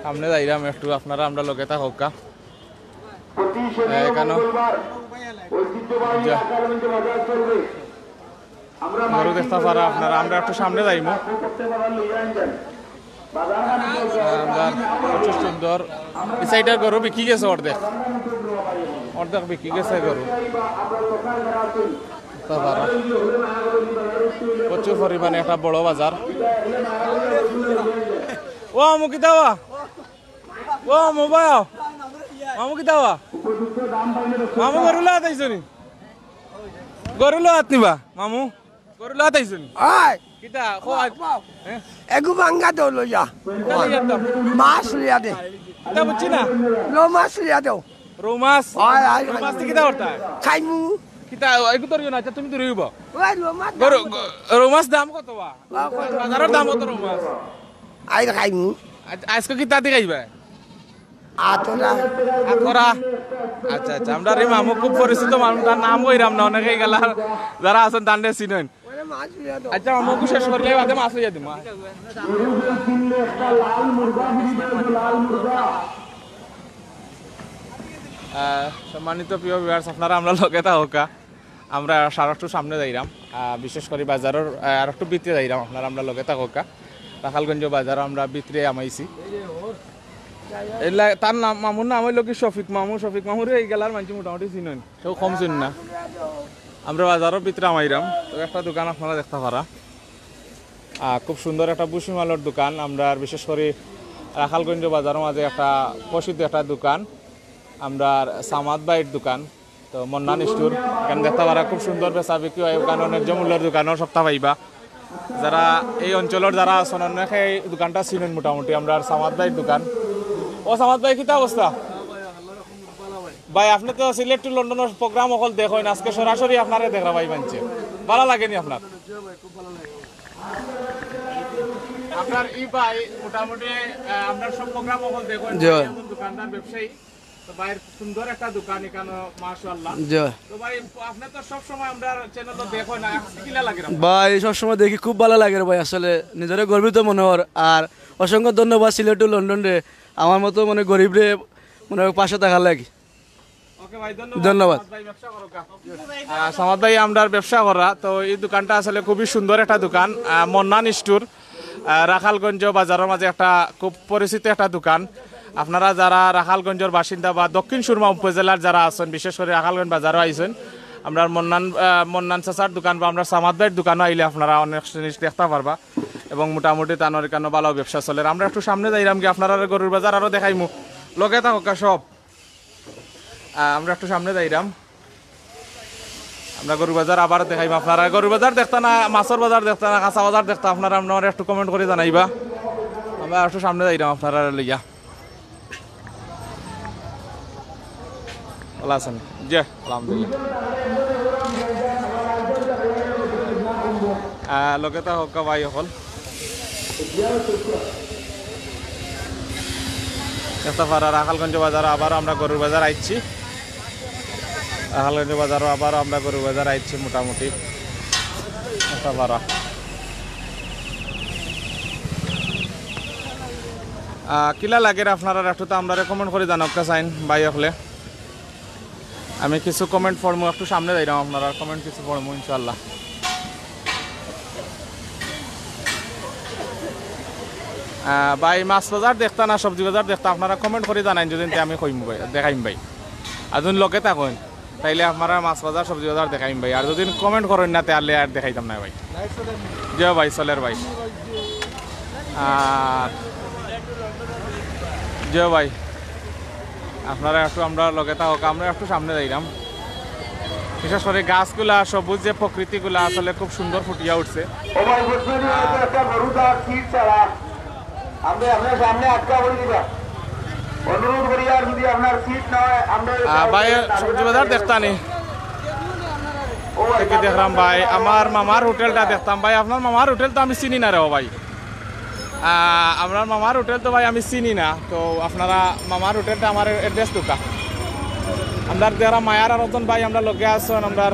সামনে যাইরাম একটু, আপনারা আমরার লগে থাকউক্কা। এখানো গরু দেখতা পারা আপনারা, আমরা একটু সামনে যাইমু। আমরা প্রচুর সুন্দর। এই সাইডর গরু বিকি গেছে অর্ধেক, অর্ধেক বিকি গেছে গরু। দেখতা পারা, প্রচুর পরিমাণে একটা বড় বাজার। ও আমু কিতা বা? ও আমু বা? মামু কিতা বা? মামু গরু লওয়াত আইছো নি? গরু লওয়াত নি বা মামু? গরু লওয়াত আইছো নি? অয়। কিতা? কো আজ-, হ্যাঁ? এগু ভাঙ্গা দেও লইয়া। কিতা লইয়া তো? মাছ লইয়া দে। কিতা বুঝছি না? রৌ মাছ লইয়া দেও। রৌ মাছ? অয়, অয়, রৌ মাছ দি কিতা করতা? খাইমু। কিতা, এগু ধরিও না, আচ্ছা তুমি ধরিও বা। অয়, রৌ মাছ গরু, দাম কত? গ-, রৌ মাছ দাম কত বা? বাজারর দাম কত রৌ মাছ? আইজ খাইমু। আজ-, আজকে কিতা দি খাইবা? আতরা। আতরা। আচ্ছা, আচ্ছা, আমরার এই মামু খুব পরিচিত মামু, তার নাম কইরাম না, অনেকেই গেলা যারা আছইন তানরে চিনইন। ওরে মাছ লইয়া দাও। আচ্ছা, মামু, শেষ করিলে বাদে মাছ লইয়া দিমু। আহ, সম্মানিত প্রিয় ভিউয়ার্স, আপনারা আমরার লগে থাকউক্কা। আমরা আর একটু সামনে যাইরাম, আহ, বিশেষ করি বাজারর, আহ, আর একটু ভিতরে যাইরাম, আপনারা আমরার লগে থাকউক্কা। রাখালগঞ্জ বাজারো আমরা ভিতরে হামাইছি। এলা-, তার নাম, মামুর নাম অইলো কি শফিক মামু। শফিক মামুরে এই গেলার মানষে মোটামুটি চিনইন, কেউ কম চিনইন না। আমরা বাজারর ভিতরে হামাইরাম, তো একটা দোকান আপনারা দেখতা পারা। আহ, খুব সুন্দর একটা ভুসিমালর দোকান। আমরার বিশেষ করি রাখালগঞ্জ বাজারর মাঝে একটা প্রসিদ্ধ একটা দোকান, আমরার সামাদ ভাইর দোকান। তো মন্নান স্টোর, এখানো দেখতা পারা খুব সুন্দর বেচা বিক্রি অয়, অখানো ন্যায্য মূল্যর দোকানও সবতা পাইবা। যারা এই অঞ্চলর যারা আছইন, অনেকে এই দোকানটা চিনইন মোটামুটি, আমরার সামাদ ভাইর দোকান। ও সামাদ ভাই, কিতা অবস্থা? ভাই, আপনে তো সিলেট to লন্ডনর program অকল দেখইন, আজকে সরাসরি আপনারে দেখরা ভাই মানষে, ভালা লাগে নি আপনার? আপনার ই ভাই মোটামুটি, আহ, আমরার সব program অকল দেখইন, জি ভাই। একজন দোকানদার ব্যবসায়ী। তো ভাইর সুন্দর একটা দোকান এখানো, মাশাআল্লাহ। জি। তো ভাই, আপনে তো সব সময় আমরার channel দেখইন, আজকে কিলা লাগের আপনার? ভাই, সব সময় দেখি, খুব ভালা লাগের ভাই, আসলে নিজরে গর্বিত মনে অর। আর অসংখ্য ধন্যবাদ সিলেট to লন্ডনরে, আমার মতো মানে গরিবরে মানে পাশে থাকার লাগি। ওকে ভাই, ধন্যবাদ। ধন্যবাদ। সামাদ ভাই, ব্যবসা করউক্কা। আহ, সামাদ ভাই, আমরার ব্যবসা করা, তো এই দোকানটা আসলে খুবই সুন্দর একটা দোকান, আহ, মন্নান স্টোর, আহ, রাখালগঞ্জ বাজারর মাঝে একটা খুব পরিচিত একটা দোকান। আপনারা যারা রাখালগঞ্জর বাসিন্দা বা দক্ষিণ সুরমা উপজেলার যারা আছইন, বিশেষ করি রাখালগঞ্জ বাজারো আইছইন, আমরার মন্নান, আহ, মন্নান চাচার দোকান বা আমরার সামাদ ভাইর দোকানো আইলে আপনারা অনেক জিনিস দেখতা পারবা এবং মোটামুটি তানর এখানো ভালা ব্যবসা চলের। আমরা একটু সামনে যাইরাম গি, আপনারারে গরুর বাজার আরো দেখাইমু, লগে থাকউক্কা সব। আহ, আমরা একটু সামনে যাইরাম। আমরা গরুর বাজার আবার দেখাইমু আপনারারে। গরুর বাজার দেখতা না, মাছর বাজার দেখতা না, কাঁচা বাজার দেখতা, আপনারা আমরারে একটু comment করি জানাইবা। আমরা একটু সামনে যাইরাম আপনারারে লইয়া। ভালা আছইন? জি, আলহামদুলিল্লাহ। আহ, লগে থাকউক্কা ভাই অকল। দেখতা পারা রাখালগঞ্জ বাজারো আবার আমরা গরুর বাজার আইছি। রাখালগঞ্জ বাজারো আবার আমরা গরুর বাজার আইছি মোটামুটি। দেখতা পারা। আহ, কিলা লাগের আপনারার একটু তো আমরারে comment করি জানাউক্কা চাইন ভাই অকলে। আমি কিছু comment পড়মু, একটু সামনে যাইরাম, আপনারার comment কিছু পড়মু ইনশাআল্লাহ। আহ, ভাই, মাছ বাজার দেখতা না সবজি বাজার দেখতা, আপনারা comment করি জানাইন, যদি তে আমি কইমু ভাই, দেখাইমু ভাই। আর যদি লগে থাকইন, তাইলে আপনারা মাছ বাজার সবজি বাজার দেখাইমু ভাই। আর যদি comment করইন না, তাইলে আর দেখাইতাম না ভাই। জি ভাই, চলের ভাই। আর জি ভাই, আপনারা একটু আমরার লগে থাকউক্কা, আমরা একটু সামনে যাইরাম। বিশেষ করি গাছগুলা, সবুজ যে প্রকৃতিগুলা আসলে খুব সুন্দর ফুটিয়া উঠছে। ও ভাই, বুঝবেন, এই যে একটা গরু তার সিট ছাড়া, আপনি আপনার সামনে আটকা পড়ে দিবা। অনুরোধ করি, আর যদি আপনার সিট না হয়, আমরা আহ, ভাই, সবজি বাজার দেখতানি। ও ভাই, দেখি দেখরাম ভাই, আমার মামার হোটেলটা দেখতাম ভাই। আপনার মামার হোটেল তো আমি চিনি না রে ও ভাই। আহ, আমরার মামার হোটেল তো ভাই আমি চিনি না, তো আপনারা মামার হোটেলটা আমার address দেউক্কা। আমরার যারা মায়ার আর একজন ভাই আমরার লগে আছইন, আমরার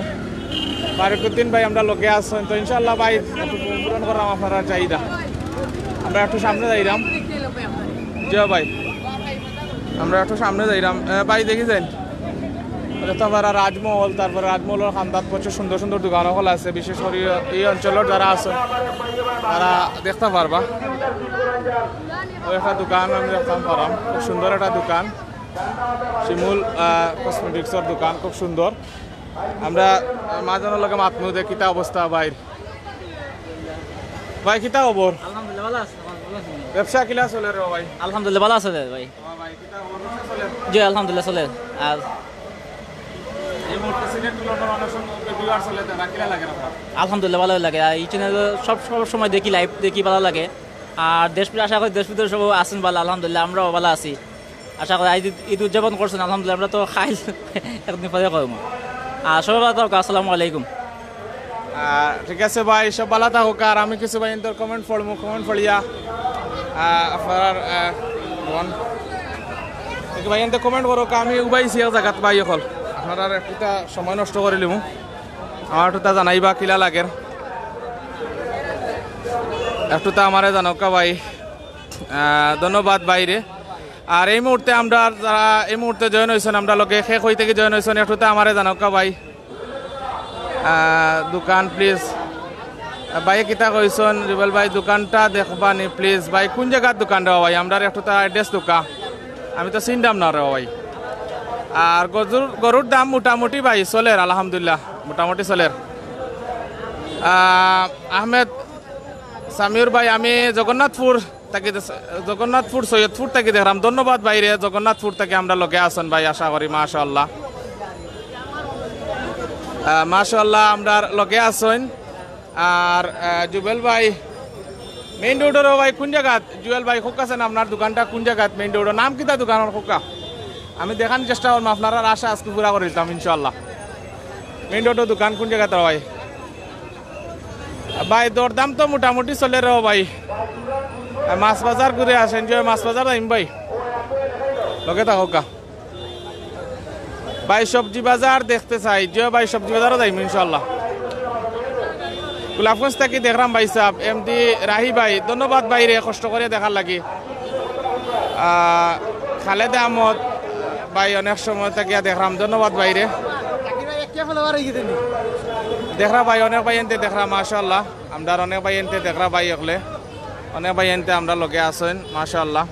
বারিকুদ্দিন ভাই আমরার লগে আছইন, তো ইনশাআল্লাহ ভাই একটু পূরণ করলাম আপনারার চাহিদা। আমরা একটু সামনে যাইরাম। জি ভাই, আমরা একটু সামনে যাইরাম। এ, ভাই দেখি যাইন, দেখতা পারা রাজমহল, তারপরে রাজমহলর কান্দাত প্রচুর সুন্দর সুন্দর দোকান অকল আছে, বিশেষ করি এই অঞ্চলর যারা আছইন তারা দেখতা পারবা। ওই একটা দোকান আমি দেখতাম পারাম, খুব সুন্দর একটা দোকান, শিমুল, আহ, cosmeticsর দোকান, খুব সুন্দর। আমরা, আহ, মাহাজনর লগে মাতমু যে কিতা অবস্থা ভাইর। ভাই, কিতা খবর? আলহামদুলিল্লাহ, ভালা আছি, ভালা আছি। ব্যবসা কিলা চলের রে ভাই? আলহামদুলিল্লাহ, ভালা চলের ভাই। ও ভাই, কিতা খবর? ব্যবসা চলের? জি, আলহামদুলিল্লাহ, চলের। আর এই মুহূর্তে সিলেট টু লন্ডন অনেক সময় viewer চলে, তারা কিলা লাগে আপনার? আলহামদুলিল্লাহ, ভালা লাগে। আর এই channel সব, সব সময় দেখি, live দেখি, ভালা লাগে। আর দেশ বিদেশ, আশা করি দেশ বিদেশ সব আছইন ভালা, আলহামদুলিল্লাহ, আমরাও ভালা আছি। আশা করি আইজ ঈদ, ঈদ উদযাপন করছইন, আলহামদুলিল্লাহ, আমরা তো খাইল একদিন পরে কইমু। আর সবাই ভালা থাকউক্কা, আসসালামু আলাইকুম। আহ, ঠিক আছে ভাই, সব ভালা থাকউক্কা। আর আমি কিছু ভাইয়াইন্তর comment পড়মু, comment পড়িয়া, আহ, আপনারার, আহ, মন। দেখি ভাইয়াইন্তে comment করউক্কা, আমি উবাইছি এক জাগাত ভাই অকল। আপনারার একটুতা সময় নষ্ট করিলিমু। আমার একটুতা জানাইবা কিলা লাগের। একটুতা আমারে জানাউক্কা ভাই। আহ, ধন্যবাদ ভাইরে। আর এই মুহূর্তে আমরা যারা এই মুহূর্তে join অইছইন, আমরার লগে কে কই থাকি join অইছইন, একটুতা আমারে জানাউক্কা ভাই। আহ, দোকান please। আহ, ভাইয়ে কিতা কইছইন, জুবেল ভাই, দোকানটা দেখবানি please। ভাই, কুন জাগাত দোকান রে ভাই? আমরার একটুতা address দেউক্কা, আমি তো চিনরাম না রে ভাই। আর গরুর, গরুর দাম মোটামুটি ভাই চলের, আলহামদুলিল্লাহ, মোটামুটি চলের। আহ, আহমেদ সামিউর ভাই, আমি জগন্নাথপুর থাকি দে-, জগন্নাথপুর সৈয়দপুর থাকি দেখরাম। ধন্যবাদ ভাইরে, জগন্নাথপুর থাকি আমরার লগে আছইন ভাই, আশা করি, মাশাআল্লাহ। আহ, মাশাআল্লাহ, আমরার লগে আছইন। আর, আহ, জুবেল ভাই, main roadর ভাই কুন জাগাত? জুয়েল ভাই, কউক্কা চাইন আপনার দোকানটা কুন জাগাত main roadর? নাম কিতা দোকানর কউক্কা? আমি দেখানির চেষ্টা করমু, আপনারার আশা আজকে পুরা করিলিতাম ইনশাআল্লাহ। Main roadর দোকান কুন জাগাত রে ভাই? ভাই, দরদাম তো মোটামুটি চলের রে ভাই। আহ, মাছ বাজার ঘুরে আসেন, যে মাছ বাজার যাইমু ভাই, লগে থাকউক্কা। ভাই, সবজি বাজার দেখতে চাই, যে ভাই, সবজি বাজারও যাইমু ইনশাআল্লাহ। গোলাপগঞ্জ থাকি দেখরাম ভাই সাহেব, এমডি রাহি ভাই, ধন্যবাদ ভাইরে, কষ্ট করি দেখার লাগি। আহ, খালেদ আহমদ ভাই, অনেক সময় থাকিয়া দেখরাম, ধন্যবাদ ভাইরে। দেখরা ভাই, অনেক ভাইয়াইন্তে দেখরা, মাশাআল্লাহ। আমরার অনেক ভাইয়াইন্তে দেখরা ভাই অকলে, অনেক ভাইয়াইন্তে আমরার লগে আছইন, মাশাআল্লাহ।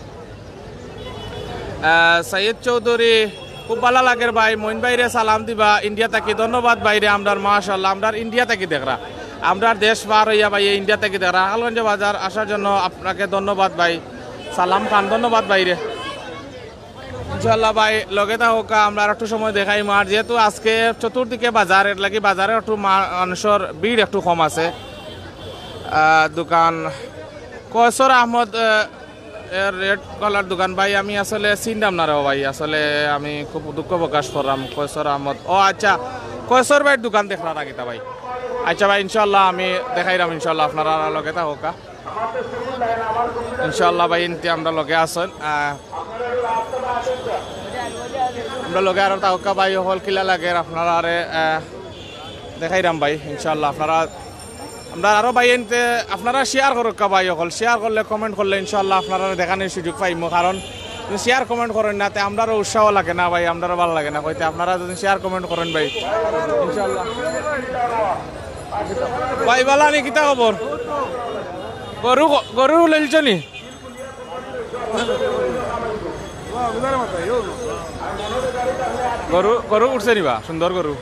আহ, সৈয়দ চৌধুরী, খুব ভালা লাগের ভাই, মইন ভাইরে সালাম দিবা ইন্ডিয়া থাকি, ধন্যবাদ ভাইরে। আমরার, মাশাআল্লাহ, আমরার ইন্ডিয়া থাকি দেখরা, আমরার দেশ পার অইয়া ভাই ইন্ডিয়া থাকি দেখরা। হালগঞ্জ বাজার আসার জন্য আপনাকে ধন্যবাদ ভাই, সালাম খান, ধন্যবাদ ভাইরে। ইনশাআল্লাহ ভাই, লগে থাকউক্কা, আমরা আর একটু সময় দেখাইমু। আর যেহেতু আজকে চতুর্দিকে বাজার, এর লাগি বাজারে একটু মা-, মানুষর ভিড় একটু কম আছে। আহ, দোকান কয়সর আহমদ, আহ, এর red collar দোকান ভাই, আমি আসলে চিনতাম না রে ভাই, আসলে আমি খুব দুঃখ প্রকাশ করলাম। কয়সর আহমদ, ও আচ্ছা, কয়সর ভাইর দোকান দেখরা নি কিতা ভাই? আচ্ছা ভাই, ইনশাআল্লাহ আমি দেখাইরাম, ইনশাআল্লাহ আপনারা লগে থাকউক্কা। ইনশাআল্লাহ ভাই, ইন্তে আমরার লগে আছইন। আহ, আমরার লগে আরো থাকউক্কা ভাই অকল, কিলা লাগের আপনারারে, আহ, দেখাইরাম ভাই, ইনশাআল্লাহ আপনারা আমরা আরো ভাই এনতে আপনারা শেয়ার করুক্কা ভাই অকল, শেয়ার করলে, কমেন্ট করলে ইনশাআল্লাহ আপনারা দেখানির সুযোগ পাইমু, কারণ শেয়ার কমেন্ট করইন না তে আমরারও উৎসাহ লাগে না ভাই, আমরারও ভালা লাগে না কইতে। আপনারা যদি শেয়ার কমেন্ট করইন ভাই ইনশাআল্লাহ। ভাই ভালা নি, কিতা খবর? গরু, গরু লইলছো নি? গরু, গরু উঠছে নি বা? সুন্দর গরু।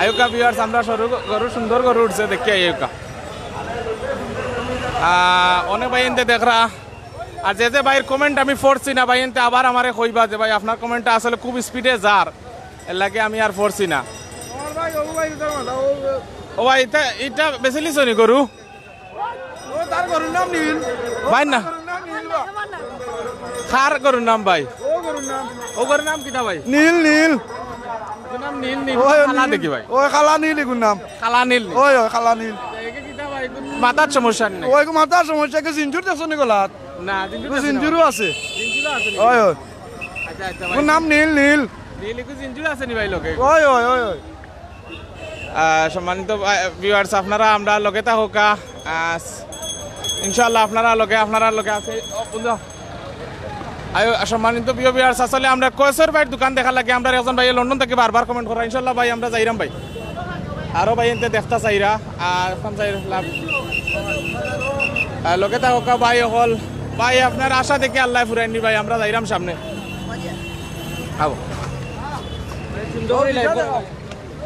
আইউক্কা ভিউয়ার্স, আমরা সরু গ-, গরু, সুন্দর গরু উঠছে, দেখি আইউক্কা। আহ, অনেক ভাই এনতে দেখরা। আর যে যে ভাইর কমেন্ট আমি পড়ছি না ভাই, এনতে আবার আমারে কইবা যে ভাই আপনার কমেন্টটা আসলে খুব স্পিডে যার, এর লাগি আমি আর পড়ছি না। ও ভাই, ইটা, ইটা বেচিলিছো নি গরু? ও, তার গরুর নাম নীল। ও, ভাই না। তার গরুর নাম নীল বা। কার গরুর নাম ভাই? ও গরুর নাম। ও গরুর নাম কিতা ভাই? নীল, নীল। ওর নাম নীল, নীল। ওই কালা নীল। দেখি ভাই। ওই কালা নীল এগুর নাম। কালা নীল নি? ওই, ওই কালা নীল। একে কিতা ভাই? মাথার সমস্যা নি? ওই মাথার সমস্যা, কি জিঞ্জুর দেখছো নি গলাত? না, জিঞ্জুর ও দেখছি না। জিঞ্জুরও আছে। জিঞ্জুরও আছে নি? ওই, ওই। আচ্ছা, আচ্ছা ভাই। ওর নাম নীল, নীল। নীল, এগু জিঞ্জুর আছে নি ভাই লগে? ওই, ওই, ওই, ওই। আহ, সম্মানিত ভিউয়ার্স, আপনারা আমরার লগে থাকউক্কা। আহ, ইনশাআল্লাহ আপনারার লগে, আপনারার লগে আছে। ও, বন্ধু। আইও, সম্মানিত প্রিয় ভিউয়ার্স, আসলে আমরা কয়েসর ভাইর দোকান দেখার লাগি আমরার একজন ভাইয়ে লন্ডন থাকি বারবার কমেন্ট করা। ইনশাআল্লাহ ভাই, আমরা যাইরাম ভাই। আরো ভাই এনতে দেখতা চাইরা। আর এখন চাই লাভ। আহ, লগে থাকউক্কা ভাই অকল। ভাই, আপনার আশা দেখি আল্লায় ফুরাইন নি ভাই, আমরা যাইরাম সামনে। আবো। সুন্দর করে লাইভ করো।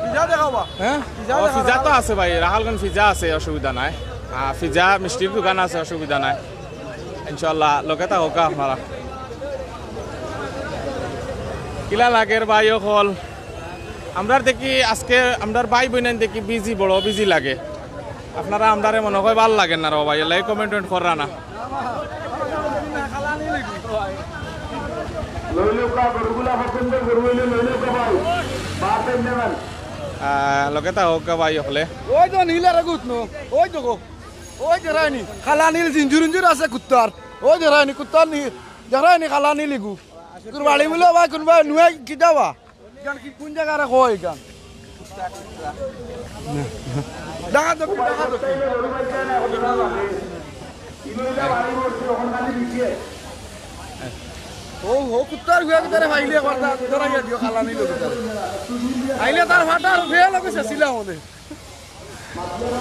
পিজা দেখাবা? হ্যাঁ? পিজা ও, দেখাবা? পিজা তো আছে ভাই, রাখালগঞ্জ পিজা আছে, অসুবিধা নাই। আহ, পিজা, মিষ্টির দোকান আছে, অসুবিধা নাই। ইনশাআল্লাহ, লগে থাকউক্কা আপনারা। কিলা লাগের ভাই অকল? আমরার দেখি আজকে আমরার ভাই বইনাইন দেখি বিজি, বড় বিজি লাগে। আপনারা আমরারে মনে হয় ভালা লাগে না রে ভাই, এর লাগি কমেন্ট টমেন্ট কররা না। লইলউক্কা, গরুগুলা পছন্দ, গরু অইলে লইলউক্কা ভাই। বাদ দেন না ভাই। আহ, লগে থাকউক্কা ভাই অকলে। ওই তো নীল আর গুত নো, ওই দেখো, ওই দেখরায়নি, কালা নীল জিঞ্জুর ইঞ্জুর আছে কুত্তার, ওই দেখরায়নি কুত্তার নীল, দেখরায়নি কালা নীল ইগু। কুরবানি মিলে ভাই, কুনবা নুয়ে কিতা বা? ইখান কি, কুন জাগারে কয় ইখান? ঢাকা দক্ষিণ, ঢাকা দক্ষিণ। ও, ও কুত্তার গুয়া কুত্তারে পাইলে একবার তা ধরাইয়া দিও, কালা নীল কুত্তারে। আইলে তার ফাটার ফেল অইছে, ছিলাম ওদের।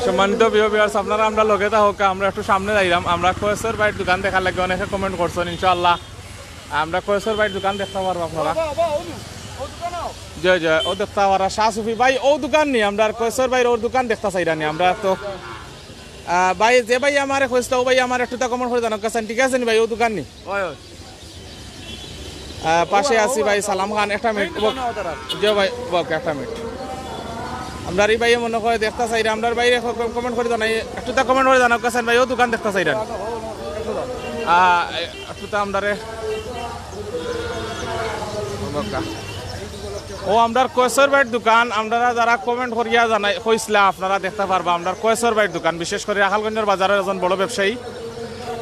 সম্মানিত প্রিয় ভিউয়ার্স, আপনারা আমরার লগে থাকউক্কা, আমরা একটু সামনে যাইরাম। আমরা কয়েসর ভাইর দোকান দেখার লাগি অনেকে কমেন্ট করছইন, ইনশাআল্লাহ আমরা কয়েসর ভাইর দোকান দেখতা পারবা আপনারা। বাবা, বাবা, ও নু, ও দোকান আও। জয় জয়, ও দেখতা পারবা শাহ সুফি ভাই, ও দোকান নি, আমরার কয়েসর ভাইর ওর দোকান দেখতা চাইরা নি। আমরা তো, আহ, ভাই, যে ভাই আমারে কইছলা, ও ভাই আমারে একটুতা কমেন্ট করি জানাউক্কা চাইন, ঠিক আছে নি ভাই, ও দোকান নি? ওই, ওই। আহ, পাশে আছি ভাই সালাম খান, একটা মিনিট। জি ভাই, ওকে, একটা মিনিট। আমরার ই ভাইয়ে মনে হয় দেখতা চাইরা, আমরার ভাইরে ক-, ক-, কমেন্ট করি জানাই, একটুতা কমেন্ট করি জানাউক্কা চাইন ভাই, ও দোকান দেখতা চাইরা নি। আহ, এ, একটুতা আমরারে, ও আমরার কয়েসর ভাইর দোকান, আপনারা যারা কমেন্ট করিয়া জানাই, কইছলা, আপনারা দেখতা পারবা, আমরার কয়েসর ভাইর দোকান, বিশেষ করি রাখালগঞ্জর বাজারর একজন বড় ব্যবসায়ী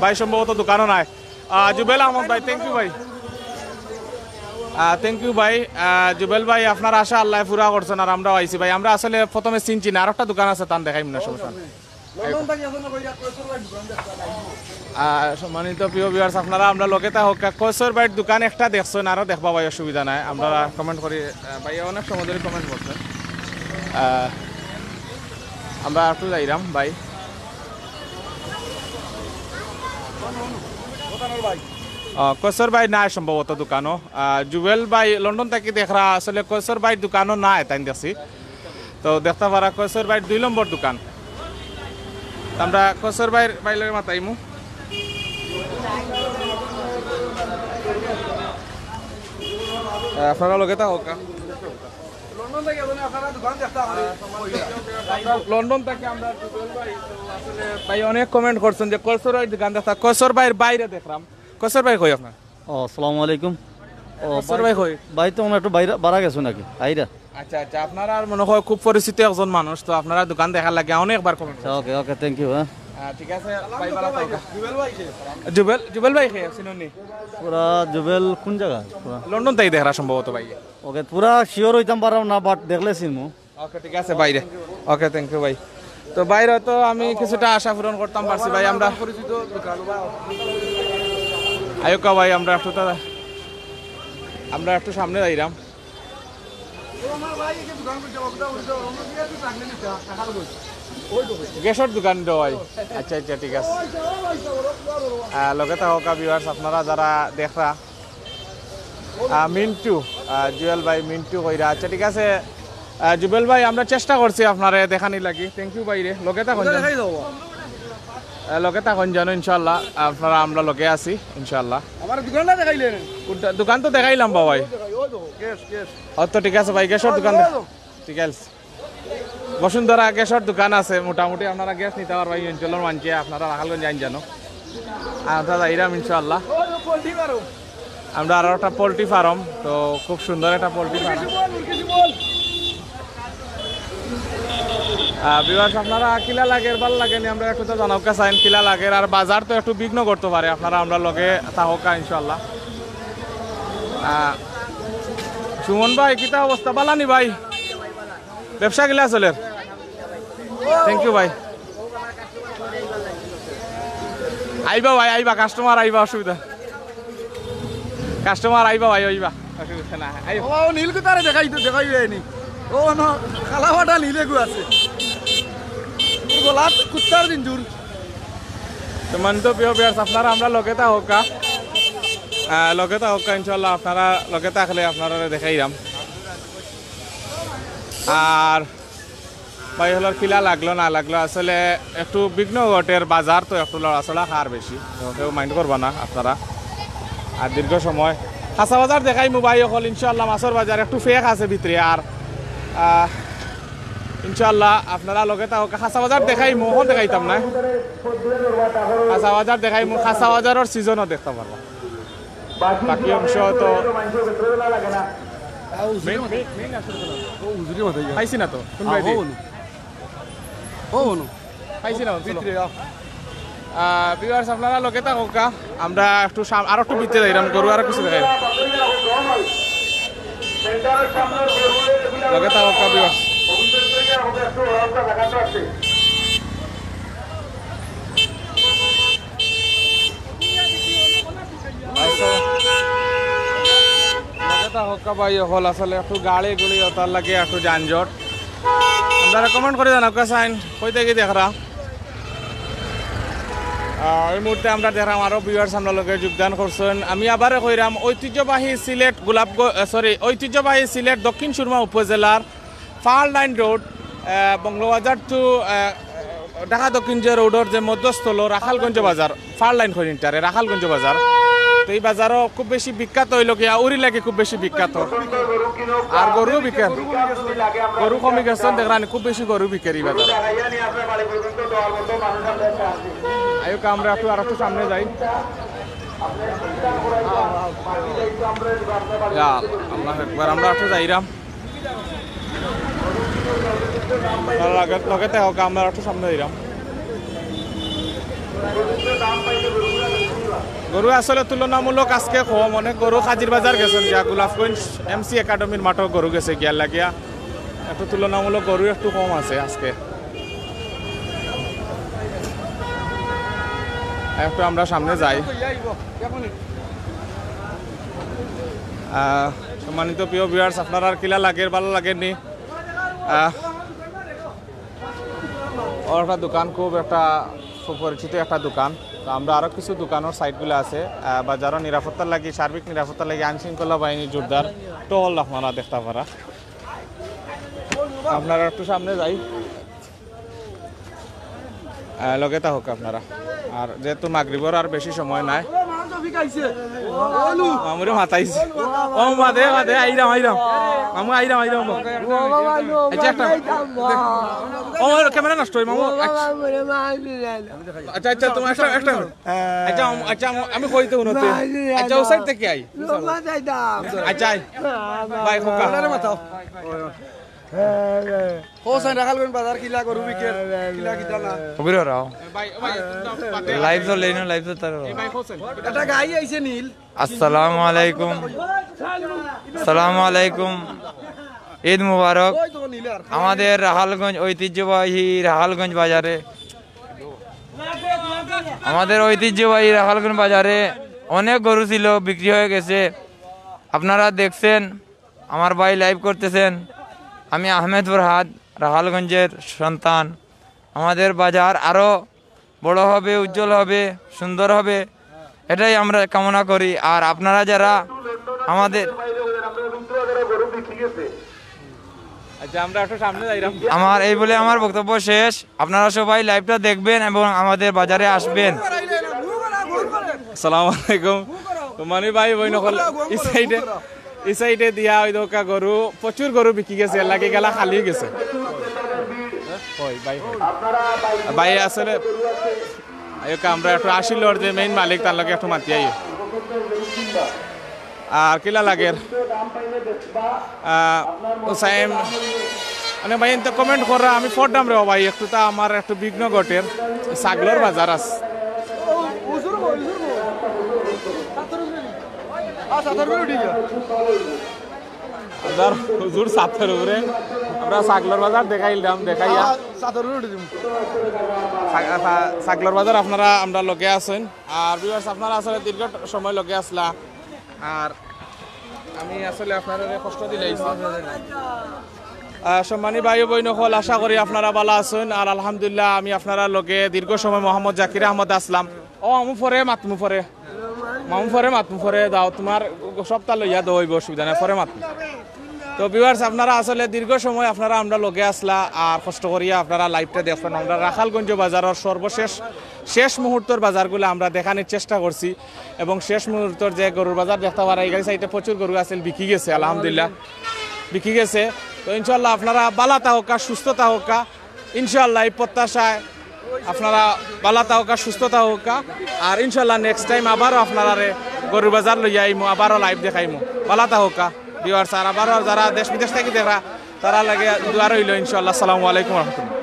ভাই, সম্ভবত দোকানও নাই। আহ, জুবেল আহমদ ভাই, thank you ভাই। আহ, thank you ভাই। আহ, জুবেল ভাই, আপনার আশা আল্লায় পুরা করছইন, আর আমরাও আইছি ভাই। আমরা আসলে প্রথমে চিনছি না, আরোকটা দোকান আছে, তান দেখাইমু না, সমস্যা নাই। লন্ডন থাকি এখন কইরা কয়েসর ভাইর দোকান দেখতা নাই। আহ, সম্মানিত প্রিয় ভিউয়ার্স, আপনারা আমরার লগে থাকউক্কা, কয়েসর ভাইর দোকান একটা দেখছইন, আরো দেখবা ভাই, অসুবিধা নাই। আমরা কমেন্ট করি, আহ, ভাই অনেক সময় ধরি কমেন্ট করছইন। আহ, আমরা একটু যাইরাম ভাই। আহ, কয়েসর ভাই নাই সম্ভবত দোকানও। আহ, জুবেল ভাই লন্ডন থাকি দেখরা, আসলে কয়েসর ভাইর দোকানও নাই, তাইন দেখছি। তো দেখতা পাররা কয়েসর ভাইর দুই নম্বর দোকান। তো আমরা কয়েসর ভাইর, ভাইর লগে মাতাইমু। আহ, আপনারা লগে থাকউক্কা। লন্ডন থাকি আপনারা দোকান দেখতা পাররা। লন্ডন থাকি আমরা জুবেল ভাই, তো আসলে ভাই অনেক কমেন্ট করছইন যে কয়েসর ভাইর দোকান দেখতা, কয়েসর ভাইর বাইরে দেখরাম। কয়েসর ভাই কই আপনার? ও, আসসালামু আলাইকুম। ও, কয়েসর ভাই কই? ভাই তো মনে হয় একটু বাইরে, বারা গেছো নাকি? আইরা? আচ্ছা, আচ্ছা, আপনারা আর মনে হয় খুব পরিচিত একজন মানুষ, তো আপনারা দোকান দেখার লাগি অনেকবার কমেন্ট করছইন। ওকে, ওকে, thank you, হ্যাঁ। আহ, ঠিক আছে, ভাই, ভালা থাকউক্কা। জুবেল, জুবেল ভাই কে, চিনইন নি? পুরা জুবেল কোন জাগা? পুরা লন্ডন থাকি দেখরা সম্ভবত ভাই। ওকে, পুরা sure অইতাম পাররাম না, but দেখলে চিনমু। ওকে, ঠিক আছে ভাই রে। ওকে, thank you ভাই। তো ভাইরে তো আমি কিছুটা আশা পূরণ করতাম পারছি ভাই। আমরা আয়োকা ভাই, আমরা একটু তা-, আমরা একটু সামনে যাইরাম। গ্যাসর দোকান তো ভাই। আচ্ছা, আচ্ছা, ঠিক আছে। আহ, লগে থাকউক্কা viewers, আপনারা যারা দেখরা, আহ, মিন্টু, আহ, জুয়েল ভাই মিন্টু কইরা। আচ্ছা, ঠিক আছে। আহ, জুবেল ভাই, আমরা চেষ্টা করছি আপনারে দেখানি লাগি। Thank you ভাইরে। লগে থাকইন যেন। দেখাই দেবো। আহ, লগে থাকইন যেন ইনশাআল্লাহ। আপনারা আমরা লগে আছি ইনশাআল্লাহ। আমার দোকানটা দেখাইলেন? কোনটা? দোকান তো দেখাইলাম বাবাই। ওই দেখো, ওই দেখো, গ্যাস, গ্যাস। অত ঠিক আছে ভাই, গ্যাসর দোকান। ওই দেখো। ঠিক আছে। বসুন্ধরা গ্যাসর দোকান আছে, মোটামুটি আপনারা গ্যাস নিতা পারবা। এই অঞ্চলর মানষে আপনারা রাখালগঞ্জ আইন জানো। আর আমরা যাইরাম ইনশাআল্লাহ। আমরা আরো একটা পোল্ট্রি ফার্ম, তো খুব সুন্দর একটা পোল্ট্রি ফার্ম। ভিউয়ার্স, আপনারা কিলা লাগের, ভালা লাগেনি, আমরা একটু তো জানাউক্কা চাইন কিলা লাগের। আর বাজার তো একটু বিঘ্ন করতে পারে, আপনারা আমরা লগে থাকউক্কা ইনশাআল্লাহ। আহ, সুমন ভাই, কিতা অবস্থা? ভালা নি ভাই? ব্যবসা কিলা চলের? Thank you ভাই। আইবা ভাই, আইবা, কাস্টমার আইবা, অসুবিধা। কাস্টমার আইবা ভাই, আইবা, অসুবিধা না। আইবা। ও নীল কুতারে দেখাই তো, দেখাই যায়নি। ও না, কালাফাটা নীল এগু আছে। ও গোলাপ কুত্তার দিন দূর। সম্মানিত প্রিয় ভিউয়ার্স, আপনারা আমরা লগে থাকউক্কা। আহ, লগে থাকউক্কা ইনশাআল্লাহ, আপনারা লগে থাকলে আপনারারে দেখাইরাম। আর ভাই অকলর কিলা লাগলো না লাগলো, আসলে একটু বিঘ্ন ঘটের, বাজার তো একটু লড়াচড়া খার বেশি, তো কেউ mind করবা না আপনারা। আর দীর্ঘ সময় কাঁচা বাজার দেখাইমু ভাই অকল, ইনশাআল্লাহ মাছর বাজার একটু ফেক আছে ভিতরে। আর, আহ, ইনশাআল্লাহ আপনারা লগে থাকউক্কা, কাঁচা বাজার দেখাইমু, অখন দেখাইতাম না। কাঁচা বাজার দেখাইমু, কাঁচা বাজারর সিজনও দেখতা পারবা। বাকি অংশ তো মেইন, মেইন, মেইন আসলে তো না। ও হুজুরি মাথায় গিয়া। পাইছি না তো, কোন আহ, বাইরে? ও অনু। ও অনু। পাইছি না, চলো। ভিতরে আও। আহ, ভিউয়ার্স, আপনারা লগে থাকউক্কা, আমরা একটু সাম-, আরো একটু ভিতরে যাইরাম, গরু আরো কিছু দেখাই। লগে থাকউক্কা, ভিউয়ার্স। আচ্ছা। লগে থাকউক্কা ভাই অকল, আসলে একটু গাড়ি গুড়ি অতার লাগি একটু যানজট। আমরা recommend করি জানাউক্কা চাইন, কই থাকি দেখরা। আহ, এই মুহূর্তে আমরা দেখরাম আরো ভিউয়ার্স আমরার লগে যোগদান করছইন। আমি আবারও কইরাম, ঐতিহ্যবাহী সিলেট গোলাপগ-, আহ, sorry, ঐতিহ্যবাহী সিলেট দক্ষিণ সুরমা উপজেলার ফার লাইন রোড, আহ, বঙ্গবাজার to, আহ, ঢাকা দক্ষিণ যে রোডর যে মধ্যস্থল রাখালগঞ্জ বাজার, ফার লাইন কইন ইটারে, রাখালগঞ্জ বাজার। তো এই বাজারও খুব বেশি বিখ্যাত অইলো গিয়া, উরি লাগি খুব বেশি বিখ্যাত। আর গরুও বিকের, গরু কমি গেছে, দেখরানি খুব বেশি গরু বিকের এই বাজার। আইউক্কা আমরা একটু আর একটু সামনে যাই। ইয়া, আল্লাহু আকবার, আমরা একটু যাইরাম। লগে, লগে থাকউক্কা, আমরা একটু সামনে যাইরাম। গরু আসলে তুলনামূলক আজকে কম, অনেক গরু কাজির বাজার গেছইন গিয়া, গোলাপগঞ্জ এমসি একাডেমির মাঠও গরু গেছে গিয়া লাগিয়া, একটু তুলনামূলক গরু একটু কম আছে আজকে। একটু আমরা সামনে যাই। আহ, সম্মানিত প্রিয় ভিউয়ার্স, আপনারার কিলা লাগের, ভালা লাগের নি? আহ, অউ একটা দোকান, খুব একটা সুপরিচিত একটা দোকান। তো আমরা আরো কিছু দোকানর সাইডগুলা আছে, আহ, বাজারর নিরাপত্তার লাগি, সার্বিক নিরাপত্তার লাগি আইনশৃঙ্খলা বাহিনী জোরদার টহল আপনারা দেখতা পারা। আপনারা একটু সামনে যাই। আহ, লগে থাকউক্কা আপনারা। আর যেহেতু মাগরিবর আর বেশি সময় নাই। মামুরে মাতাইছে। ও মাদে, মাদে, আইরাম, আইরাম। মামু, আইরাম, আইরাম। আচ্ছা, একটা। ও, ওর ক্যামেরা নষ্ট হয়, মামু। আচ্ছা। আচ্ছা, আচ্ছা, তোমার একটা, একটা। আচ্ছা, আম-, আচ্ছা, আম-, আমি কইতে হুনো তো। আচ্ছা, ও সাইড থাকি আই। আচ্ছা, আই। ভাই, খোকা। মাতাও। হোসেন রাখালগঞ্জ বাজার কিলা গরু বিকের, কিলা কিতা না। কবির ওরাও। ভাই, ভাই, live চলে না, live চলতে পারো। এটা গাই আইছে নীল। আসসালামু আলাইকুম। আসসালামু আলাইকুম। ঈদ মুবারক। আমাদের রাখালগঞ্জ ঐতিহ্যবাহী রাখালগঞ্জ বাজারে, আমাদের ঐতিহ্যবাহী রাখালগঞ্জ বাজারে অনেক গরু ছিল, বিক্রি হয়ে গেছে। আপনারা দেখছেন, আমার ভাই লাইভ করতেছেন। আমি আহমেদ ফরহাদ, রাখালগঞ্জের সন্তান। আমাদের বাজার আরও বড় হবে, উজ্জ্বল হবে, সুন্দর হবে, এটাই আমরা কামনা করি। আর আপনারা যারা আমাদের আচ্ছা, আমরা একটু সামনে যাইলাম। আমার এই বলে আমার বক্তব্য শেষ। আপনারা সবাই লাইভটা দেখবেন এবং আমাদের বাজারে আসবেন। আসসালামু আলাইকুম। তো মানে ভাই, বইন অকল, এই সাইডে, এই সাইডে দিয়া ওই দোকা গরু, প্রচুর গরু বিকি গেছে, এর লাগি গেলা খালি গেছে। হয় ভাই, হয়। ভাই আসলে, আয়োকা আমরা একটু আসিল, ওর যে মেইন মালিক, তার লগে একটু মাতি আই। আর কিলা লাগের? আহ, হুসাইন, মানে ভাই, এনতে কমেন্ট করা আমি পড়তাম রে ভাই, একটু তা আমার একটু বিঘ্ন ঘটের। ছাগলর বাজার আছে। আপনার হুজুর ছাতর উপরে, আমরা ছাগলর বাজার দেখাইলাম, দেখাইয়া ছা-, ছা-, ছাগলর বাজার আপনারা আমরা লগে আছেন। আর ভিউয়ার্স, আপনারা আসলে দীর্ঘ সময় লগে আসলা, আর আমি আসলে আপনারারে কষ্ট দিলাইছি। আহ, সম্মানী ভাই ও বইন অকল, আশা করি আপনারা ভালা আছেন। আর আলহামদুলিল্লাহ, আমি আপনারার লগে দীর্ঘ সময় মোহাম্মদ জাকির আহমদ আসলাম। ও, আমি পরে মাতমু পরে। মামু পরে মাতমু পরে দাও, তোমার সবটা লইয়া দেও, অইব, অসুবিধা নাই, পরে মাতমু। তো ভিউয়ার্স, আপনারা আসলে দীর্ঘ সময় আপনারা আমরা লগে আসলা, আর কষ্ট করিয়া আপনারা লাইভটা দেখবেন। আমরা রাখালগঞ্জ বাজারর সর্বশেষ, শেষ মুহূর্তর বাজারগুলো আমরা দেখানির চেষ্টা করছি, এবং শেষ মুহূর্তর যে গরুর বাজার দেখতে পারা, এই সাইডে প্রচুর গরু আছিল, বিকি গেছে, আলহামদুলিল্লাহ বিকি গেছে। তো ইনশাল্লাহ আপনারা ভালা থাকউক্কা, সুস্থ থাকউক্কা, ইনশাল্লাহ এই প্রত্যাশায় আপনারা ভালা থাকউক্কা, সুস্থ থাকউক্কা। আর ইনশাল্লাহ নেক্সট টাইম আবারও আপনারারে গরুর বাজার লইয়া আইমু, আবারও লাইভ দেখাইমু। ভালা থাকউক্কা ভিউয়ার্স, আর আবারও যারা দেশ বিদেশ থাকি দেখরা, তারার লাগি দোয়া রইল ইনশাল্লাহ। আসসালামু আলাইকুম রহমতুল্লাহ।